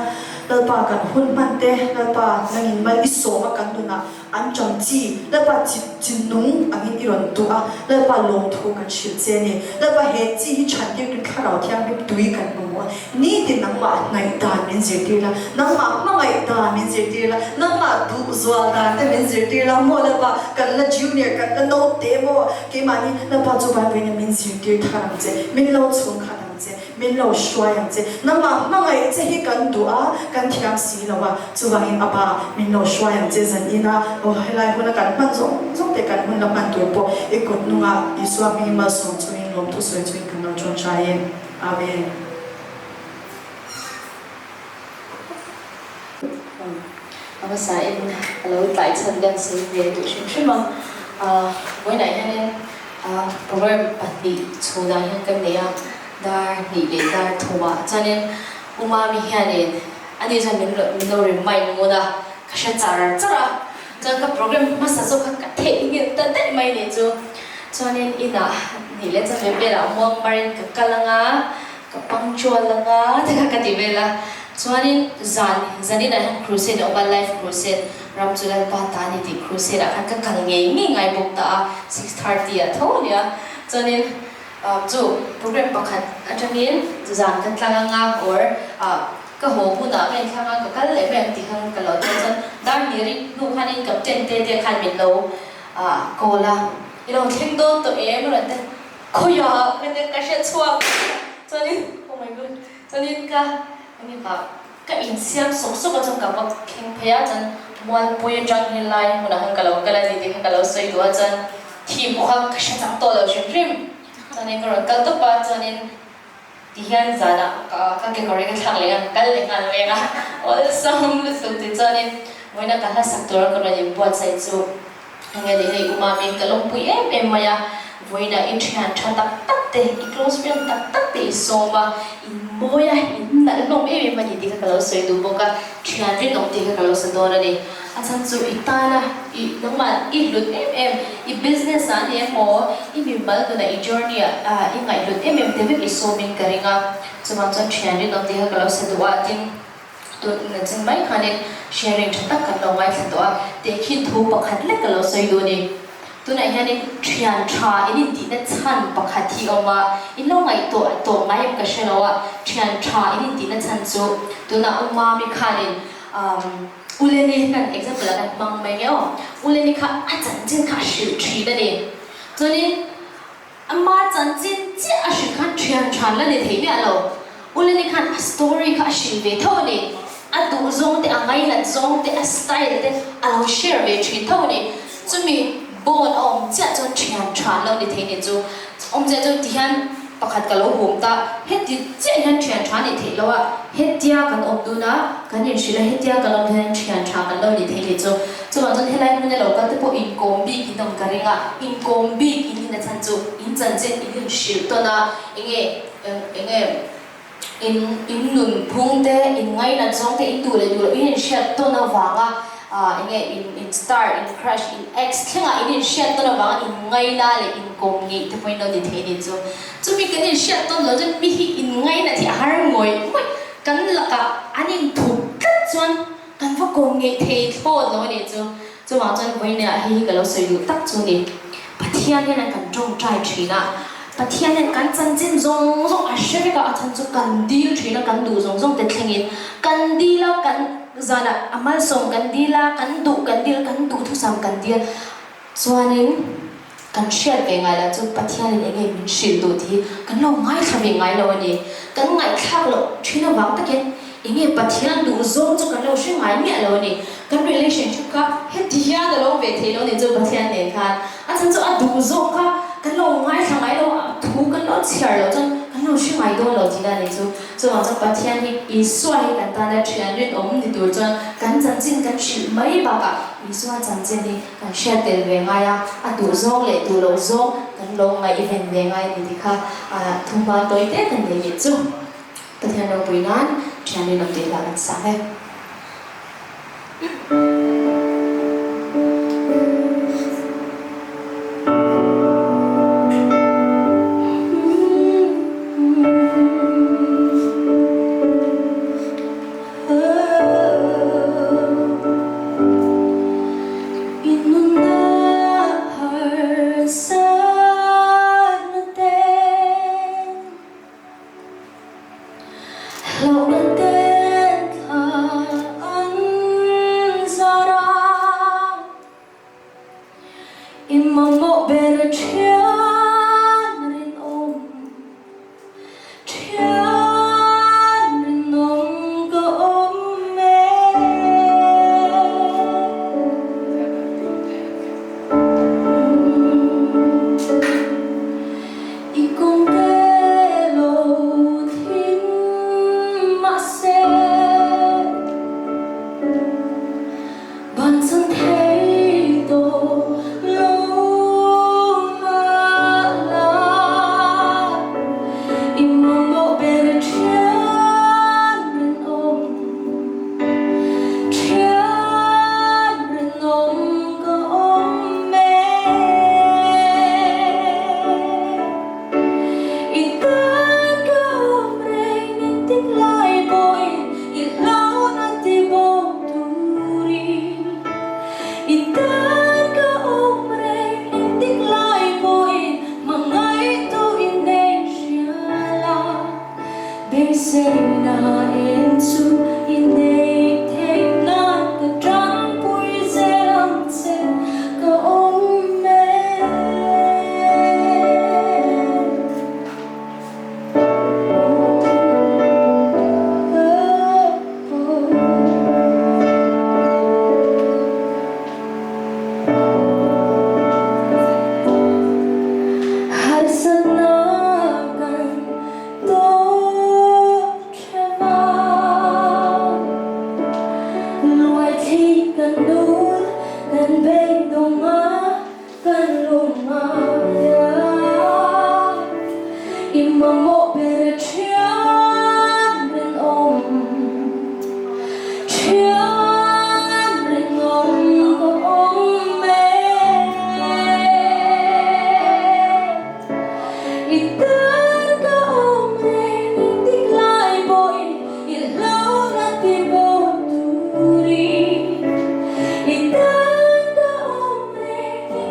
Lalpa kan hun hman te, Lalpa nangin mal i sawm a kan nunah An ṭang chi, Lalpa chi chi nung angin i rawn duh a, Lalpa lawmthu kan hrilh che a ni. Lalpa he chi hi chhantir tun Thlarau Thianghlim tui kan hmu a, nitin nangmah hnaih dan min zirtir la, nangmah hmangaih dan min zirtir la, nangmah duh zual dan te min zirtir la, maw Lalpa kan la junior kan la naute maw keimahni Lalpa chu Bible-in min zirtir thar ang che, min lo chhungkhat ang che. Min lo hruai ang che. Nangmah hmangaih che hi kan duh a, kan thiam si lo a. Chuvangin Aba, min lo hruai ang che zan ina aw helai huna kan hman zawng zawng te kan hun la hman tur pawh i kut nunga Isua hmingin malsawm chungin lawmthu sawi chungin kan lo ṭawngṭai e. Amen. A hmasa in a lo tlai chhan hian sawi ve duh hrim hrim a. Vawiinah hianin program pahnih chhunah hian kan nei a, dar hnih leh dar thumah. Chuanin U Mami hianin ani chuan min min lo remind ngun a, ka hre char char a. Chuan ka program hmasa zawk kha ka theihnghilh ta daih mai nih chu. Chuanin inah nih leh chuan velah muangmarin ka kal ang a. Ka punctual ang a ti kha ka ti vel a, chuanin zan zanin ah hian crusade a awm a, life crusade, ram chu Lalpa ta a ni tih crusade ah khan ka kal ngei ngei ngai bawk ta a, 6:30 ah tho a nia, chuanin chu program pakhat atangin zan ka tlang ang a or ka haw hunah ka inthlang a, ka kal leh mai ang tih khan ka lo tia chuan dar hnih rik hnu khanin captain te te khan min lo call a, i lo thleng dawn tawh em a rawn ti a. Khawiah ka nia ka hre chhuak chuanin oh my god chuanin ka enge ka ka insiam sawk sawk a chuan ka va thleng phei a chuan Mualpui atang helai hmunah khan ka lo kal a ni tih kha ka lo sawi duh a chuan thim pawh kha ka hre chak tawh lo hrim hrim chuanin ka rawn kal tawp a chuanin. Ti hian zanah ka kekawr hi ka thlak leh a, ka kal leh nghal mai ang a, awlsam lutuk ti chuanin vawiina ka hla sak tura ka rawn inbuatsaih chu enge ni hei Umami ka lawmpui em em mai a, vawiina i thian tha tak tak te, i close friend tak tak te i sawm a, in mawi a, in nalh hlawm em em a ni tih kha ka lo sawi duh bawk a, thian rinawm tih kha ka lo sa dawn a ni. A chhan chu i tana i nangmah i hlut em em, i business ah a ni emaw, i mimal nunah i journey ah i ngaihhlut em em te vek i sawmin ka ring a, chuvang chuan thian rinawm tih kha ka lo sa duh a, tin tun na chin mai khanin sharing tha tak kan lo ngaithla tawh a, tehkhin thu pakhat lek ka lo sawi duh a ni. Tunah hianin thian tha in intihna chhan pakhat hi a awm a, in lo ngaihtuah tawh ngai em ka hre lo a, thian tha in intihna chhan chu tunah u Mami khanin umm Uleni kan example ah kan hmang mai nge aw, Uleni kha a chanchin kha a hrilh thin a ni. Chuanin ama chanchin chiah a hrilh khan thian than la ni thei miah lo. Uleni khan a story kha a hrilh ve tho a ni. A duh zawng te, a ngainat zawng te, a style te a lo share ve thin tho a ni. Chumi bond a awm chiah chuan thian than lo ni thei ni chu. Awmzia chu tihian pakhat ka lo hum ta, heti chiah hian thian tha nih theih loh a, hetia kan awm dun a, kan inhrilh a, hetia kan awm hian thian tha kan lo nih theih ni chu. Chuvang chuan helai hmuna lo kal te pawh inkawm bik in awm ka ring a, inkawm bik in in a chhan chu in chanchin in inhrilh tawn a, enge enge in in nun phung te, in ngainat zawng te, in duh leh duh loh in inhriat tawn avanga eng nge in in star, in crush, in ex thlengah in inhriat tawn avanga in ngaina leh in kawm ngeih te pawhin lo ni thei a ni chu. Chumi kan inhriat tawn loh chuan mi hi in ngainat hi a har ngawih ngawih kan lakah an inthup tlat chuan kan va kawm ngeih thei thlawt lo a ni chu. Chuvang chuan vawiinah hei hi ka lo sawi duh tak chu ni. Pathian hian an kan tawngtai thin a, Pathian hian kan chanchin zawng zawng a hre vek a, a chhan chu kan dil thin a, kan duh zawng zawng te thlengin kan dil a, kan zanah a malsawm kan dil a, kan duh kan dil, kan duh thusam kan dil chuanin kan hriat ve ngai lah chu Pathianin eng nge min hrilh duh tih hi kan lo ngaithla ve ngai lo a ni. Kan ngaihthlak loh thin avang takin Eng nge Pathian duh zawng chu kan lo hre ngai miah lo a ni. Kan relationship kha heti hian a lo ve thei lo a ni chu Pathian nen khan. A chhan chu a duh zawng kha kan lo ngaithla ngai lo a, thu kan lo chhiar loh chuan kan lo hre ngai dawn lo tihna a ni chu. Chuvang chuan Pathian hi Isua hi kan tana thian rinawm ni tur chuan kan chanchin kan hrilh mai bakah Isua chanchin hi kan hriat tel ve ngai a, a duh zawng leh duh loh zawng kan lo ngaihven ve ngai a ni tih kha thuhma tawi te kan nei leh chu. Pathian ropui nan thian rinawm tih hla kan sang e. Hlauhna ten thla an zar a, I mamawh ber thian rinawm, thian rinawm ka awm e. I kawng te lo thim mahse ban chan thei tawh lo mah.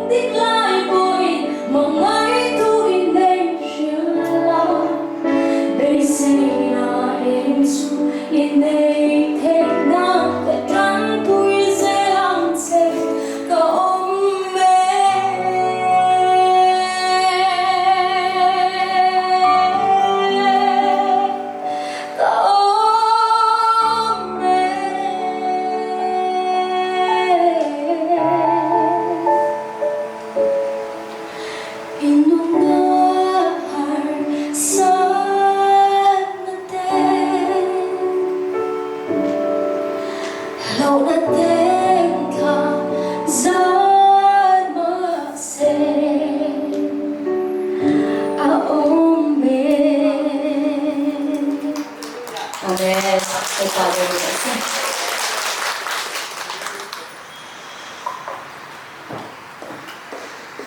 Engtik lai pawhin hmangaihtu i nei hria la, beiseina eng chu i nei theih nan ka tanpui zel ang che ka awm e. Ka awm e. I nunna har satna te, hlauhna teng thla zat mahse a awm e. Amen. Lalpa ber rawh se.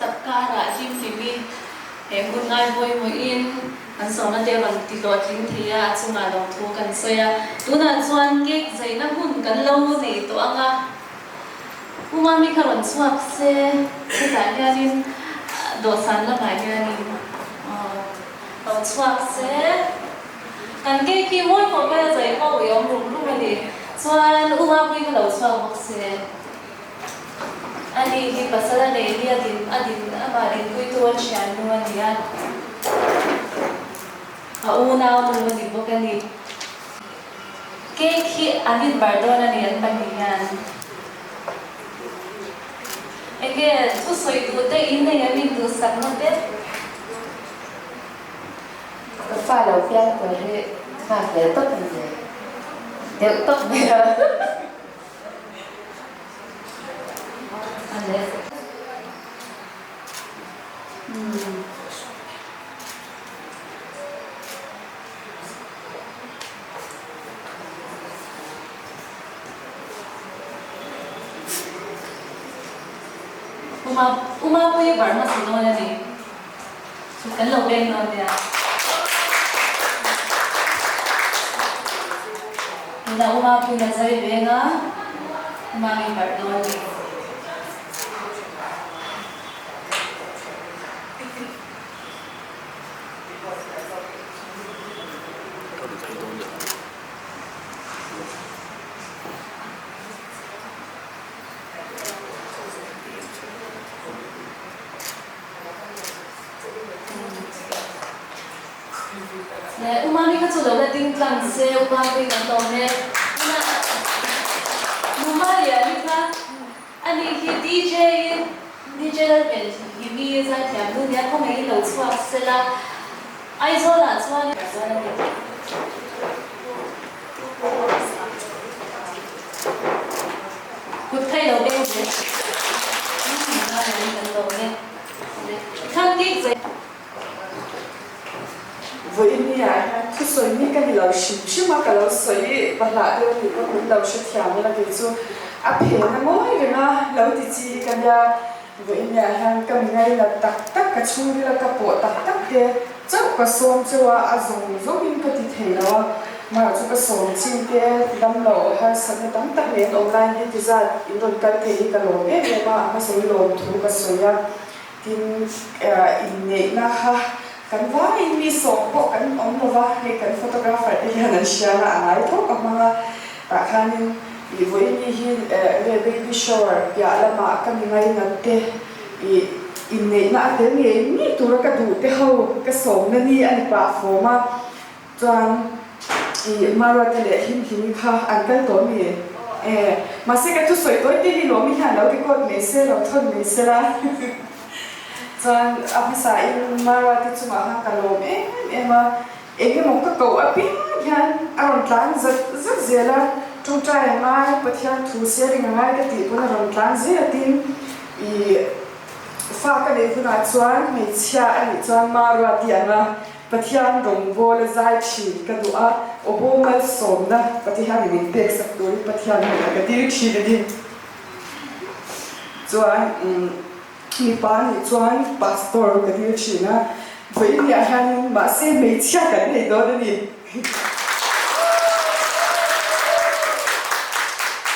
Tak karah hlim hlimi he hun ngai pawimawhin an sawmna te rawn ti hlawhtling thei a, a chungah lo thu kan sawi a. Tunah chuan cake zaina hun kan lo nei tawh ang a, Pu Mami kha rawn chhuak se, hetah hianin dawhsan lamah hianin lo chhuak se. Kan cake hi mawi khawp mai a zai pawh ui awm rum rum a ni. Chuan U Mapui kha lo chhuak bawk se. Ani hi pasal a nei hi a din a din amah dinpuitu a thiannu a ni a. A unau nu a ni bawk a ni. Cake hi an inbar dawn a ni an pahnih hian. Enge thusawi duh te in nei an induhsakna te? Ka fa lo piang tur hi nghak hle tawp a ni deuh tawp mai a. Uma Umapuii Burma Sinawn a ni. Chhut kan lo beng dawn nia. Tuna Uma pui a zai beng a, Uma min barh dawn ni. Leh U Mami kha chu lo la ding tlang se, U Mami kan lawm e. Tunah Nu Maliani kha ani hi DJ in DJ Lalpen hi mi zaithiam nu nia khawngaihin lo chhuak sela Aizawl ah chuan chuan a ni. Kut kha i lo beng ve. Nu Maliani kan lawm e. Vawiin ah hian thusawi mi ka ni lo hrim hrim a, ka lo sawi va hlah deuh anih pawh min lo hrethiam ula kei chu a phen a ngawi reng a lo ti chi hi ka nia. Vawiin ah hian ka mi ngainat tak tak, ka chhungrila ka pawh tak tak te chauh ka sawm chauh a, a zawng zawngin ka ti thei lo a, mahrawh chu ka sawm chin te damlo harsatna tam tak leh an awm laiin heti zat in rawn kal thei hi ka lawm em em a, a hmasawi lawm thu ka sawi a. Tin, inneihna kha kan vaiin mi sawm pawh kan awm lo va, hei kan photographer te hian an hria a, a ngai tho ka hmang a, tah khanin ih vawiini hi nge baby shower piah lamah ka mi ngainat te ih inneihna a tel ngei ngei tura ka duh te ho ka sawmna ni a ni pah fawm a. Chuan i Maruate leh Hlimhlimi kha an kal tawh mi? E, mahse ka thusawi tawi te hi Lawmi hian lo record mai se, lo thawn mai se la. Chuan a hmasa in Maruate chungah khan ka lawm em em a, eng emaw ka koh apiang hian a rawn tlan zat zat zel a, tawngtai a ngai, Pathian thu sharing a ngai ka tih pawn a rawn tlan zel tin i fa ka neih hunah chuan hmeichhia a nih chuan Maruati ang a, Pathian rawngbawla zai thin ka duh a, Awbo malsawmna Pathianin min pek sak turin Pathian hnenah ka dil thin a ni. Chuan mipa nih chuan Pastor ka dil thin a, vawiin ah hianin mahse hmeichhia kan nei dawn a ni.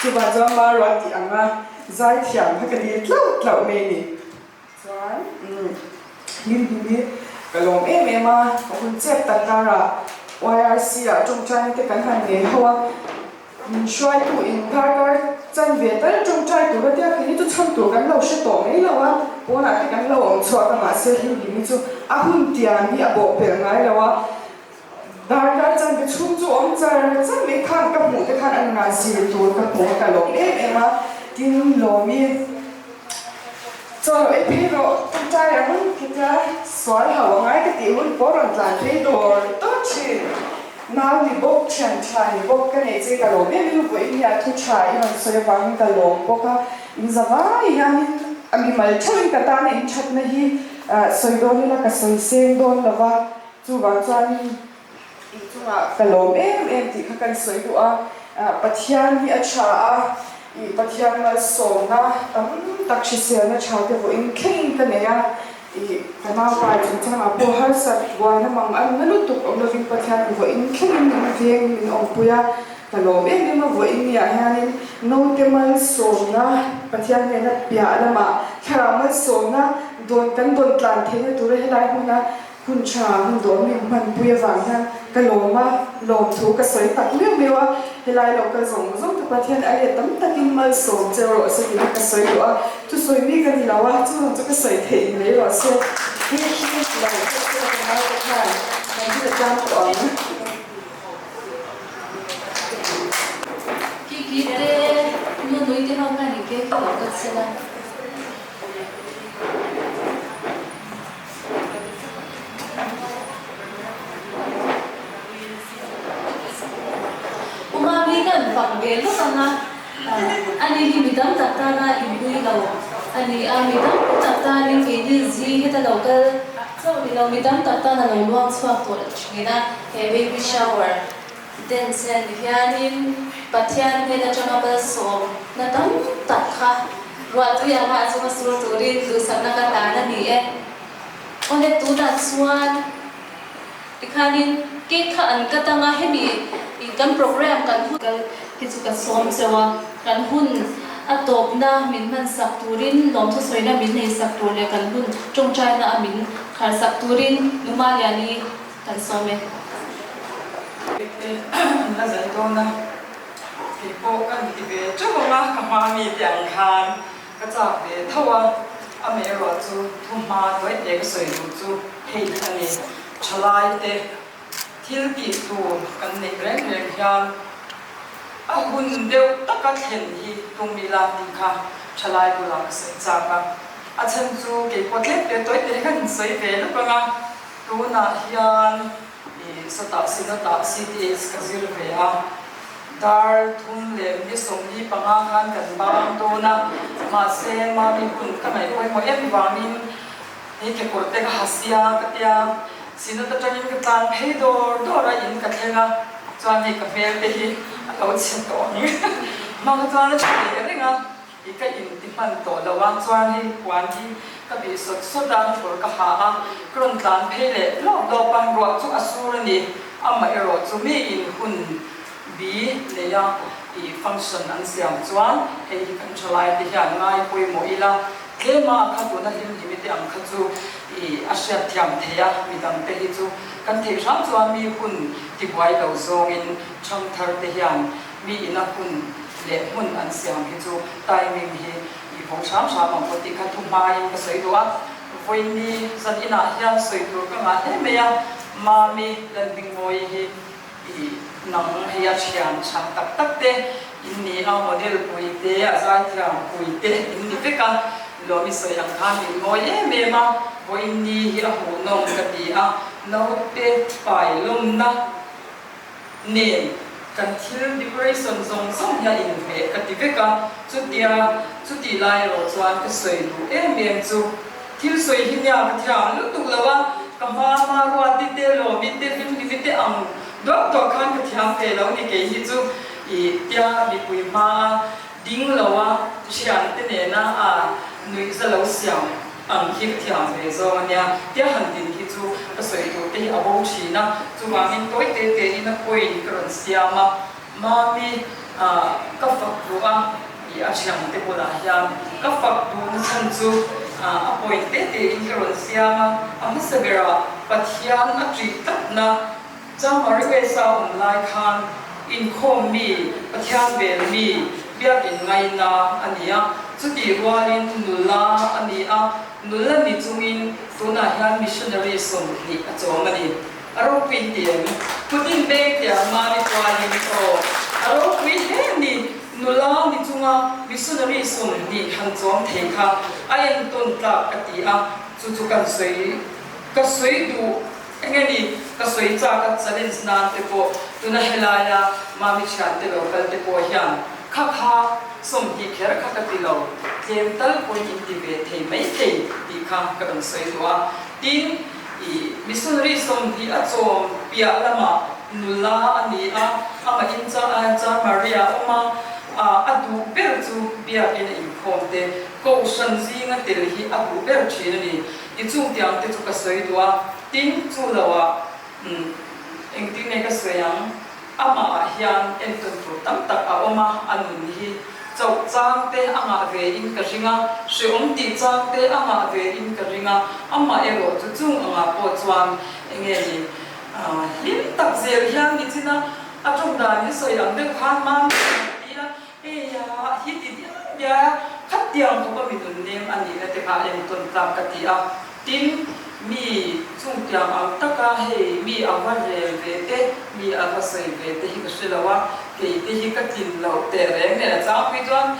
Chuvang chuan Marua tih anga zaithiam kha ka dil tlauh tlauh mai a ni. Chuan hlim hlim hi ka lawm em em a, ka hun chep tak karah YRC ah tawngtaina te kan han nei ho a, min hruaitu in darkar chan ve tal tawngtai tur a tia kei chu chhan tur kan lo hre tawh mai lo a, pawnah te kan lo awm chhuak a mahse hlim hlim hi chu a hun tiang hi a bawhpelh ngai lo a. Darkar chan te chhung chu awm char char mai khan ka hmuh te khan a nunah zir tur ka hmu a ka lawm em em a, tin Lawmi chaw lo ei phei rawh ṭawngṭai ang hetia sual hau a ngai ka tih hun pawh rawn tlan phei dawr dawr ṭhin. Nau ni bawk, ṭhian ṭha ni bawk ka neih che ka lawm em em a, vawiin hian thu ṭha i rawn sawi avangin ka lawm bawk a, in za vai hianin a mimal ṭheuhin ka tana in ṭhatna hi sawi dawn ila ka sawi seng dawn lo va. Chuvang chuanin inchungah ka lawm em em tih kha kan sawi duh a, Pathian hi a tha a, ih Pathian malsawmna tam tak hriselna tha te vawiin thlengin ka nei a, ih ka naupai chungchangah pawh harsat buaina mang an na lutuk awm lovin Pathianin vawiin thlengin min veng min awmpui a, ka lawm em em a, vawiin niah hianin naute malsawmna Pathian hnena piah lamah thlarau malsawmna dawn kan dawn tlan theihna tura helai hmuna Hun tha, hun dawm min hmanpui avang hian ka lawm a, lawmthu ka sawi tak miau miau a, helai lo kal zawng zawng te Pathian a let tam takin malsawm che rawh se tih hi ka sawi duh a, thusawi mi ka ni lo a, chuvang chu ka sawi theih mai rawh se, hei hi lo hriat chu ka nau te khan kan hre tlang tawh ang. Kiki te, Nunui te ho khan in cake lo cut sela. U Mami kan fak ve lawk ang a, ani hi mi tam tak tana inpui lo a ni a, mi tam tak tanin keini zing heta lo kal chauh ni lo, mi tam tak tan a lo luang chhuak tawh thin a, he baby shower dance en hianin Pathian hnen atanga malsawmna tam tak kha ruahtui anga a chunga sur turin duhsakna ka hlan a ni e. Awle tunah chuan tikhanin cake kha an cut anga hemi kan program kan hun kal hi chu ka sawm cheu a, kan hun a tawpna min hmansak turin lawmthusawina min neisak tur leh kan hun tawngtaina a min kharsak turin Numaliani Kan sawm e. Te an la zai dawn a, kei pawh ka ni ve teuh ang a, ka hma mi te ang khan ka chak ve tho a, amaherawh chu thu hma tuai te ka sawi duh chu hei hi a ni, thalai te thil tih tur kan neih reng reng hian a hun deuh taka thlen hi tum ila tih kha thalai bulah ka sawi chak a, a chhan chu kei pawh tlem te tuai te khan insawi ve lawk ang a. Tunah hian i sawtah Synod-ah CTS ka zir ve a, dar thum leh ni 45 khan kan bang dawn a, mahse mami hun ka ngaih pawimawh em vangin hei kekawr te ka ha sia ka tia, Synod atangin ka tlan phei dawr dawr a, in ka thleng a, chuan hei ka hmel te hi a lo chhe tawh ang hmang chuan a tha leh reng a. I ka inti hman tawh lo a, chuan hei puan hi ka bih sawt sawt a, kawr ka ha a, ka rawn tlan phei leh lawp lawp a, ruah chu a sur a ni, amah erawh chu mi in hun bi nei a i function an siam chuan hei hi kan thalai te hian ngai pawimawh ila, tlema kha tuna hlim hlimi te ang kha chu i a hriat thiam thei a, midang te hi chu kan theih hram chuan mi hun tibuai lo zawngin thangthar te hian mi ina hun leh hmun an siam hi chu timing hi i vawng hram hram ang aw tih kha thu hmain ka sawi duh a, vawiinni zan inah hian sawi tur ka ngah hle mai a, Mami Lalhmingmawii hi i nang hei a thian tha tak tak te in ni a, model pui te, a zaithiam pui te in ni vek a, Lawmi sawi ang khan min ngawi em em a, vawiinni hi a hmuhnawm ka ti a, naute pai lawmna. nen kan thil decoration zawng zawng hi a inhmeh ka ti vek a, chutia chutih lai erawh chuan ka sawi duh em em chu thil sawi hi nia ka thiam lutuk lo a, ka hma hma ruati te lawmi te hlimhlimi te ang duak duak khan ka thiam ve lo ni kei hi chu ih tia mipui hma a ding lo a thiante nena a nuih za lo siam Ang khi ka thiam ve zawng a nia, tia han din hi chu ka sawi tur te hi a bo thin a, chuvangin tawi te te in a point ka rawn siam a, Mami ah ka fak duh a, ih a thiam te bulah hian ka fak duh na chhan chu A point te te in ka rawn siam a, a hmasa berah Pathian a ṭih tlatna Chamari West-a awm lai khan inkhawm mi, Pathian bel mi, biakin ngaina a ni a, chutih rualin nula a ni a, nula ni chungin tunah hian missionary 20 a chawm a ni. A ropui tiang putin beng tiang mami chuanin aw a ropui hle a ni. Nula ni chunga missionary 20 han chawm thei kha a entawn tlak ka ti a, chu chu kan sawi ka sawi duh eng nge ni ka sawi chak a challenge nan te pawh tuna helaia mami thian te lo kal te pawh hian kha kha 20 kher kha ka ti lo tlem tal pawhin in ti ve thei mai thei tih kha ka rawn sawi duh a tin I missionary 20 a chawm piah lamah nula a ni a, amah in Chan Maria a awm a, a duh ber chu biakin a inkhawm te, kohhran zinga tel hi a duh ber thin a ni. I chung tiang te chu ka sawi duh a, tin chu loah engtin nge ka sawi ang? Amah ah hian entawn tur tam tak a awm a, a nun hi chauh chang te a ngah ve in ka ring a, hreawm tih chang te a ngah ve in ka ring a, amah erawh chu chung angah pawh chuan enge ni hlim tak zel hian nichin a a tawng dan hi sawi ang deuh khan mam ti a, hei a hi ti diai diai a, khatiang khawp a mi nun nem a nihna te kha a entawn tlak ka ti a. Tin, mi chungtiang ang taka hei mi a va rel ve te, mi a va sawi ve te hi ka hre lo a, kei te hi ka tlin loh teh reng nen a changpui chuan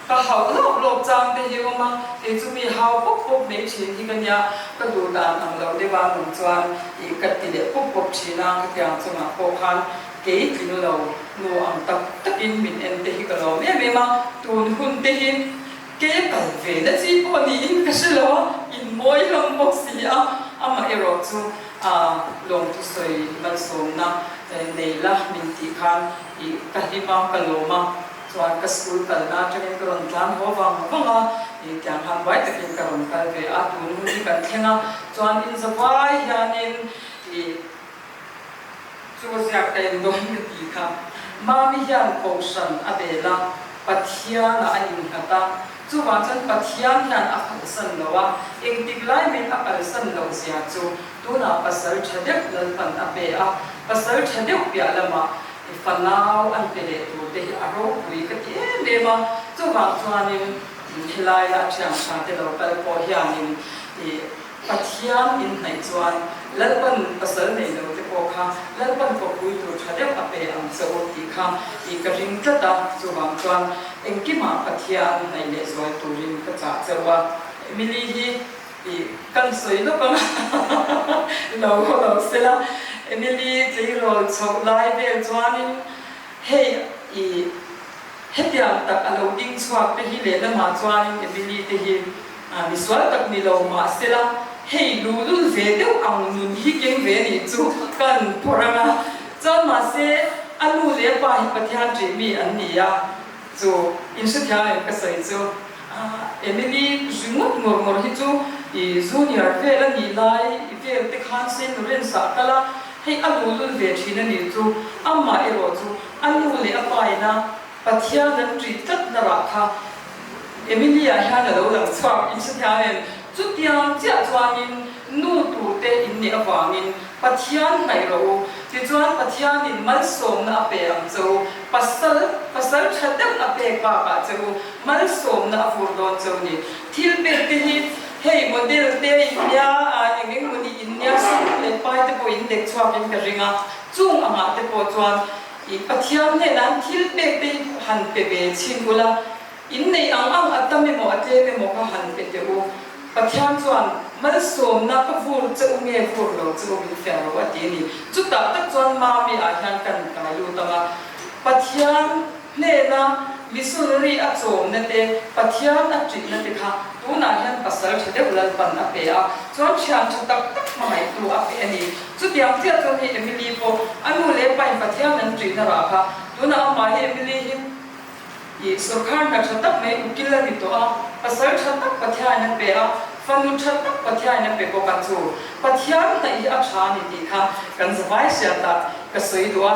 ka hauh lawp lawp chang te hi awm a, kei chu mi hau pawp pawp mai thin hi ka nia, ka duh dan ang lo deuh a nung chuan ih ka ti leh pawp pawp thin a, khatiang chungah pawh khan kei tling lo nu ang tak takin min en te hi ka lawm em em a, tun hun te hi Ke kal ve na chi pawh niin ka hre lo a, in mawi hlawm bawk si a, amah erawh chu lawmthu sawi malsawmna nei la min tih khan ih ka hlim a, ka lawm a, chuan ka school kalna atangin ka rawn tlan haw vang vang a, ih tiang khan buai takin ka rawn kal ve a, tun hun hi kan thleng a, chuan in zavai hianin ih Chu ziak ka en dawn ka ti kha. Mami hian Kohhran a bel a, Pathianah a innghat a, chuvang chuan Pathian hian a kalsan lo a, engtik lai mai a kalsan loh zia chu tunah pasal tha deuh Lalpan a pe a, pasal tha deuh piah lamah fanau an pe leh tur te hi a ropui ka ti em em a, chuvang chuanin helaia thian tha te lo kal pawh hianin ih Pathian in hnaih chuan Lalpan pasal nei lo te pawh kha Lalpan kawppui tur tha deuh a pe ang che u tih kha i ka ring tlat a, chuvang chuan engkimah Pathian hnaih leh zual turin ka chah che u a. Emily hi i kan sawi lawk ang a, lo haw lo sela, Emily tleirawl chhoh lai vel chuanin hei i hetiang tak a lo ding chhuak te hi lehlamah chuanin Emily te hi Misual tak ni lo mahsela hei luhlul ve deuh ang nun hi keng ve nih chu kan phawrh ang a, chuan mahse a nu leh a pa hi Pathian ṭih mi an ni a, chu in hrethiam em ka sawi chu Emily ringawt ngawr ngawr hi chu i junior vel a nih lai vel te khan Saint Lawrence ah kal a, hei a luhlul ve ṭhin a nih chu, amah erawh chu a nu leh a pa ina Pathian an ṭih tlat na rah kha Emilia hian a lo lang chhuak in hrethiam em? Chutiang chiah chuanin nu turte in nih avangin Pathian hnaih rawh u. Tichuan Pathianin malsawmna a pe ang che u, pasal pasal tha deuh a pek bakah che u malsawmna a vur dawn che u ni. Thil pek te hi hei model te in nia eng eng maw ni in nia sum leh pai te pawh in lek chhuakin ka ring a, chung angah te pawh chuan I Pathian hnenah an thil pek te hi han pe ve chhin ula, in neih ang ang a tam emaw a tlem emaw kha han pe teh u. Pathian chuan malsawmna ka vur che u nge vur lo che u min fiah ro a ti a ni. Chutah tak chuan Mami ah hian kan kai lut ang a, Pathian hnena missionary a chawmna te, Pathian a ṭihna te kha tunah hian pasal ṭha deuh Lalpan a pe a, chuan ṭhian ṭha tak tak hmangaihtu a pe a ni. Chutiang chiah chuan hei Emily pawh a nu leh pa in Pathian an ṭihna rah kha tunah amah hi Emily hi ih sawrkhar hna ṭha tak mai ukil a ni tawh a, pasal ṭha tak Pathianin a pe a, fanu ṭha tak Pathianin a pe bawk a, chu Pathian hnaih hi a ṭha a ni tih kha kan zavai hriat ah ka sawi duh a,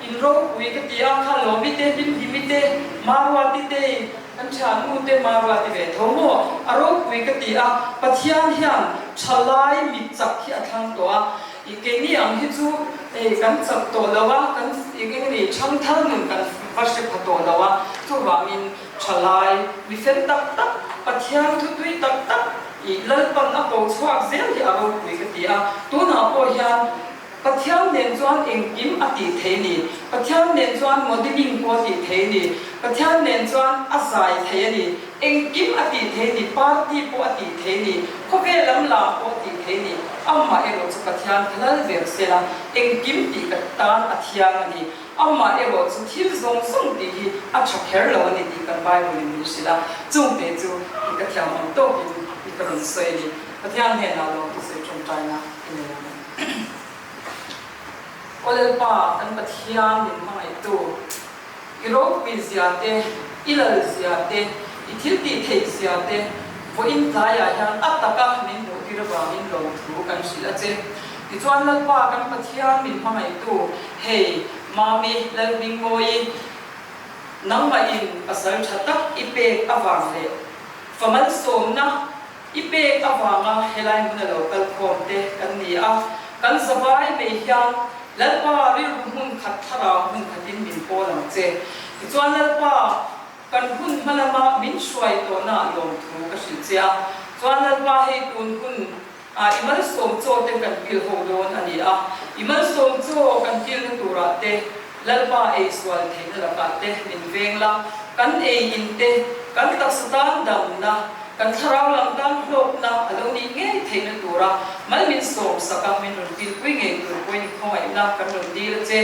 in ropui ka ti a, kha Lawmi te, Hlimhlimi te, Maruati te. Kan thiannu te Marua ti ve tho maw? A ropui ka ti a, Pathian hian thalai mit chak hi a thlang tawh a, i keini ang hi chu ei kan chak tawh lo a, kan eng eng ni thangthar nun kan va hre pha tawh lo a, chuvangin thalai mi fel tak tak, Pathian thutui tak tak i Lalpan a ko chhuak zel hi a ropui ka ti a, tunah pawh hian Pathian nen chuan engkim a tih thei ni. Pathian nen chuan modeling pawh a tih thei ni. Pathian nen chuan a zai thei a ni. Engkim a tih thei ni. Party pawh a tih thei ni. Khawvel lam lam pawh a tih thei ni. Amah erawh chu Pathian ka lal ber sela, engkim tih ka tan a thiang a ni. Amah erawh chu thil zawng zawng tih hi a tha kher lo a ni tih kan Bible in min hrilh a. Chungte chu i ka thiam ang tawkin i ka rawn sawi a ni. Pathian hnenah lawmtu sawi tawngtaina i nei ang. Aw Lalpa, kan Pathian min hmangaihtu, i ropui zia te, i lal zia te, i thil tih theih zia te vawiin tlaiah hian a taka min hmuhtir avangin lawmthu kan hrilh a che. Tichuan Lalpa, kan Pathian min hmangaihtu, hei, Mami Lalhmingmawii, nangmahin pasal tha tak i pek avang leh fa malsawmna, I pek avanga helai hmuna lo kal khawm te kan ni a, kan zavai mai hian Lalpa rilru hmun khat thlarau hmun khatin min pawl ang che. Tichuan Lalpa, kan hun hma lama min hruai tawhna lawmthu ka hrilh che a, chuan Lalpa hei tun hun ah i malsawm chaw te kan kil ho dawn a ni a, i malsawm chaw kan kilna turah te Lalpa ei sual theihna lakah te min veng la, kan ei in te, kan taksa tan damna, kan thlarau lam tan hlawkna a lo nih ngei theihna tura mal min sawm sak a, min rawn kilpui ngei tur pawhin khawngaihna kan rawn dil a che.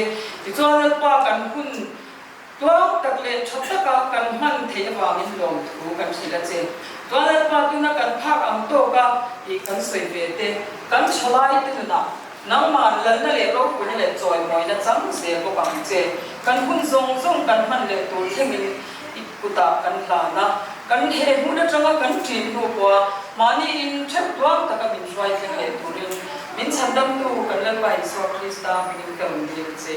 Tichuan Lalpa kan hun tuang tak leh tha taka kan hman theih avangin lawmthu kan hrilh a che. Chuan Lalpa tuna kan phak ang tawka tih kan sawi ve te, kan thalai te nunah Nangmah lalna leh ropuina leh chawimawina chang zel bawk ang che. Kan hun zawng zawng kan hman leh tur thlengin i kutah kan hlan a, kan he hmun atanga kan ṭin hnu pawha mahni in ṭheuh tuang taka min hruai thleng leh turin min chhandamtu kan Lalpa Isua Krista hmingin ka rawn dil che.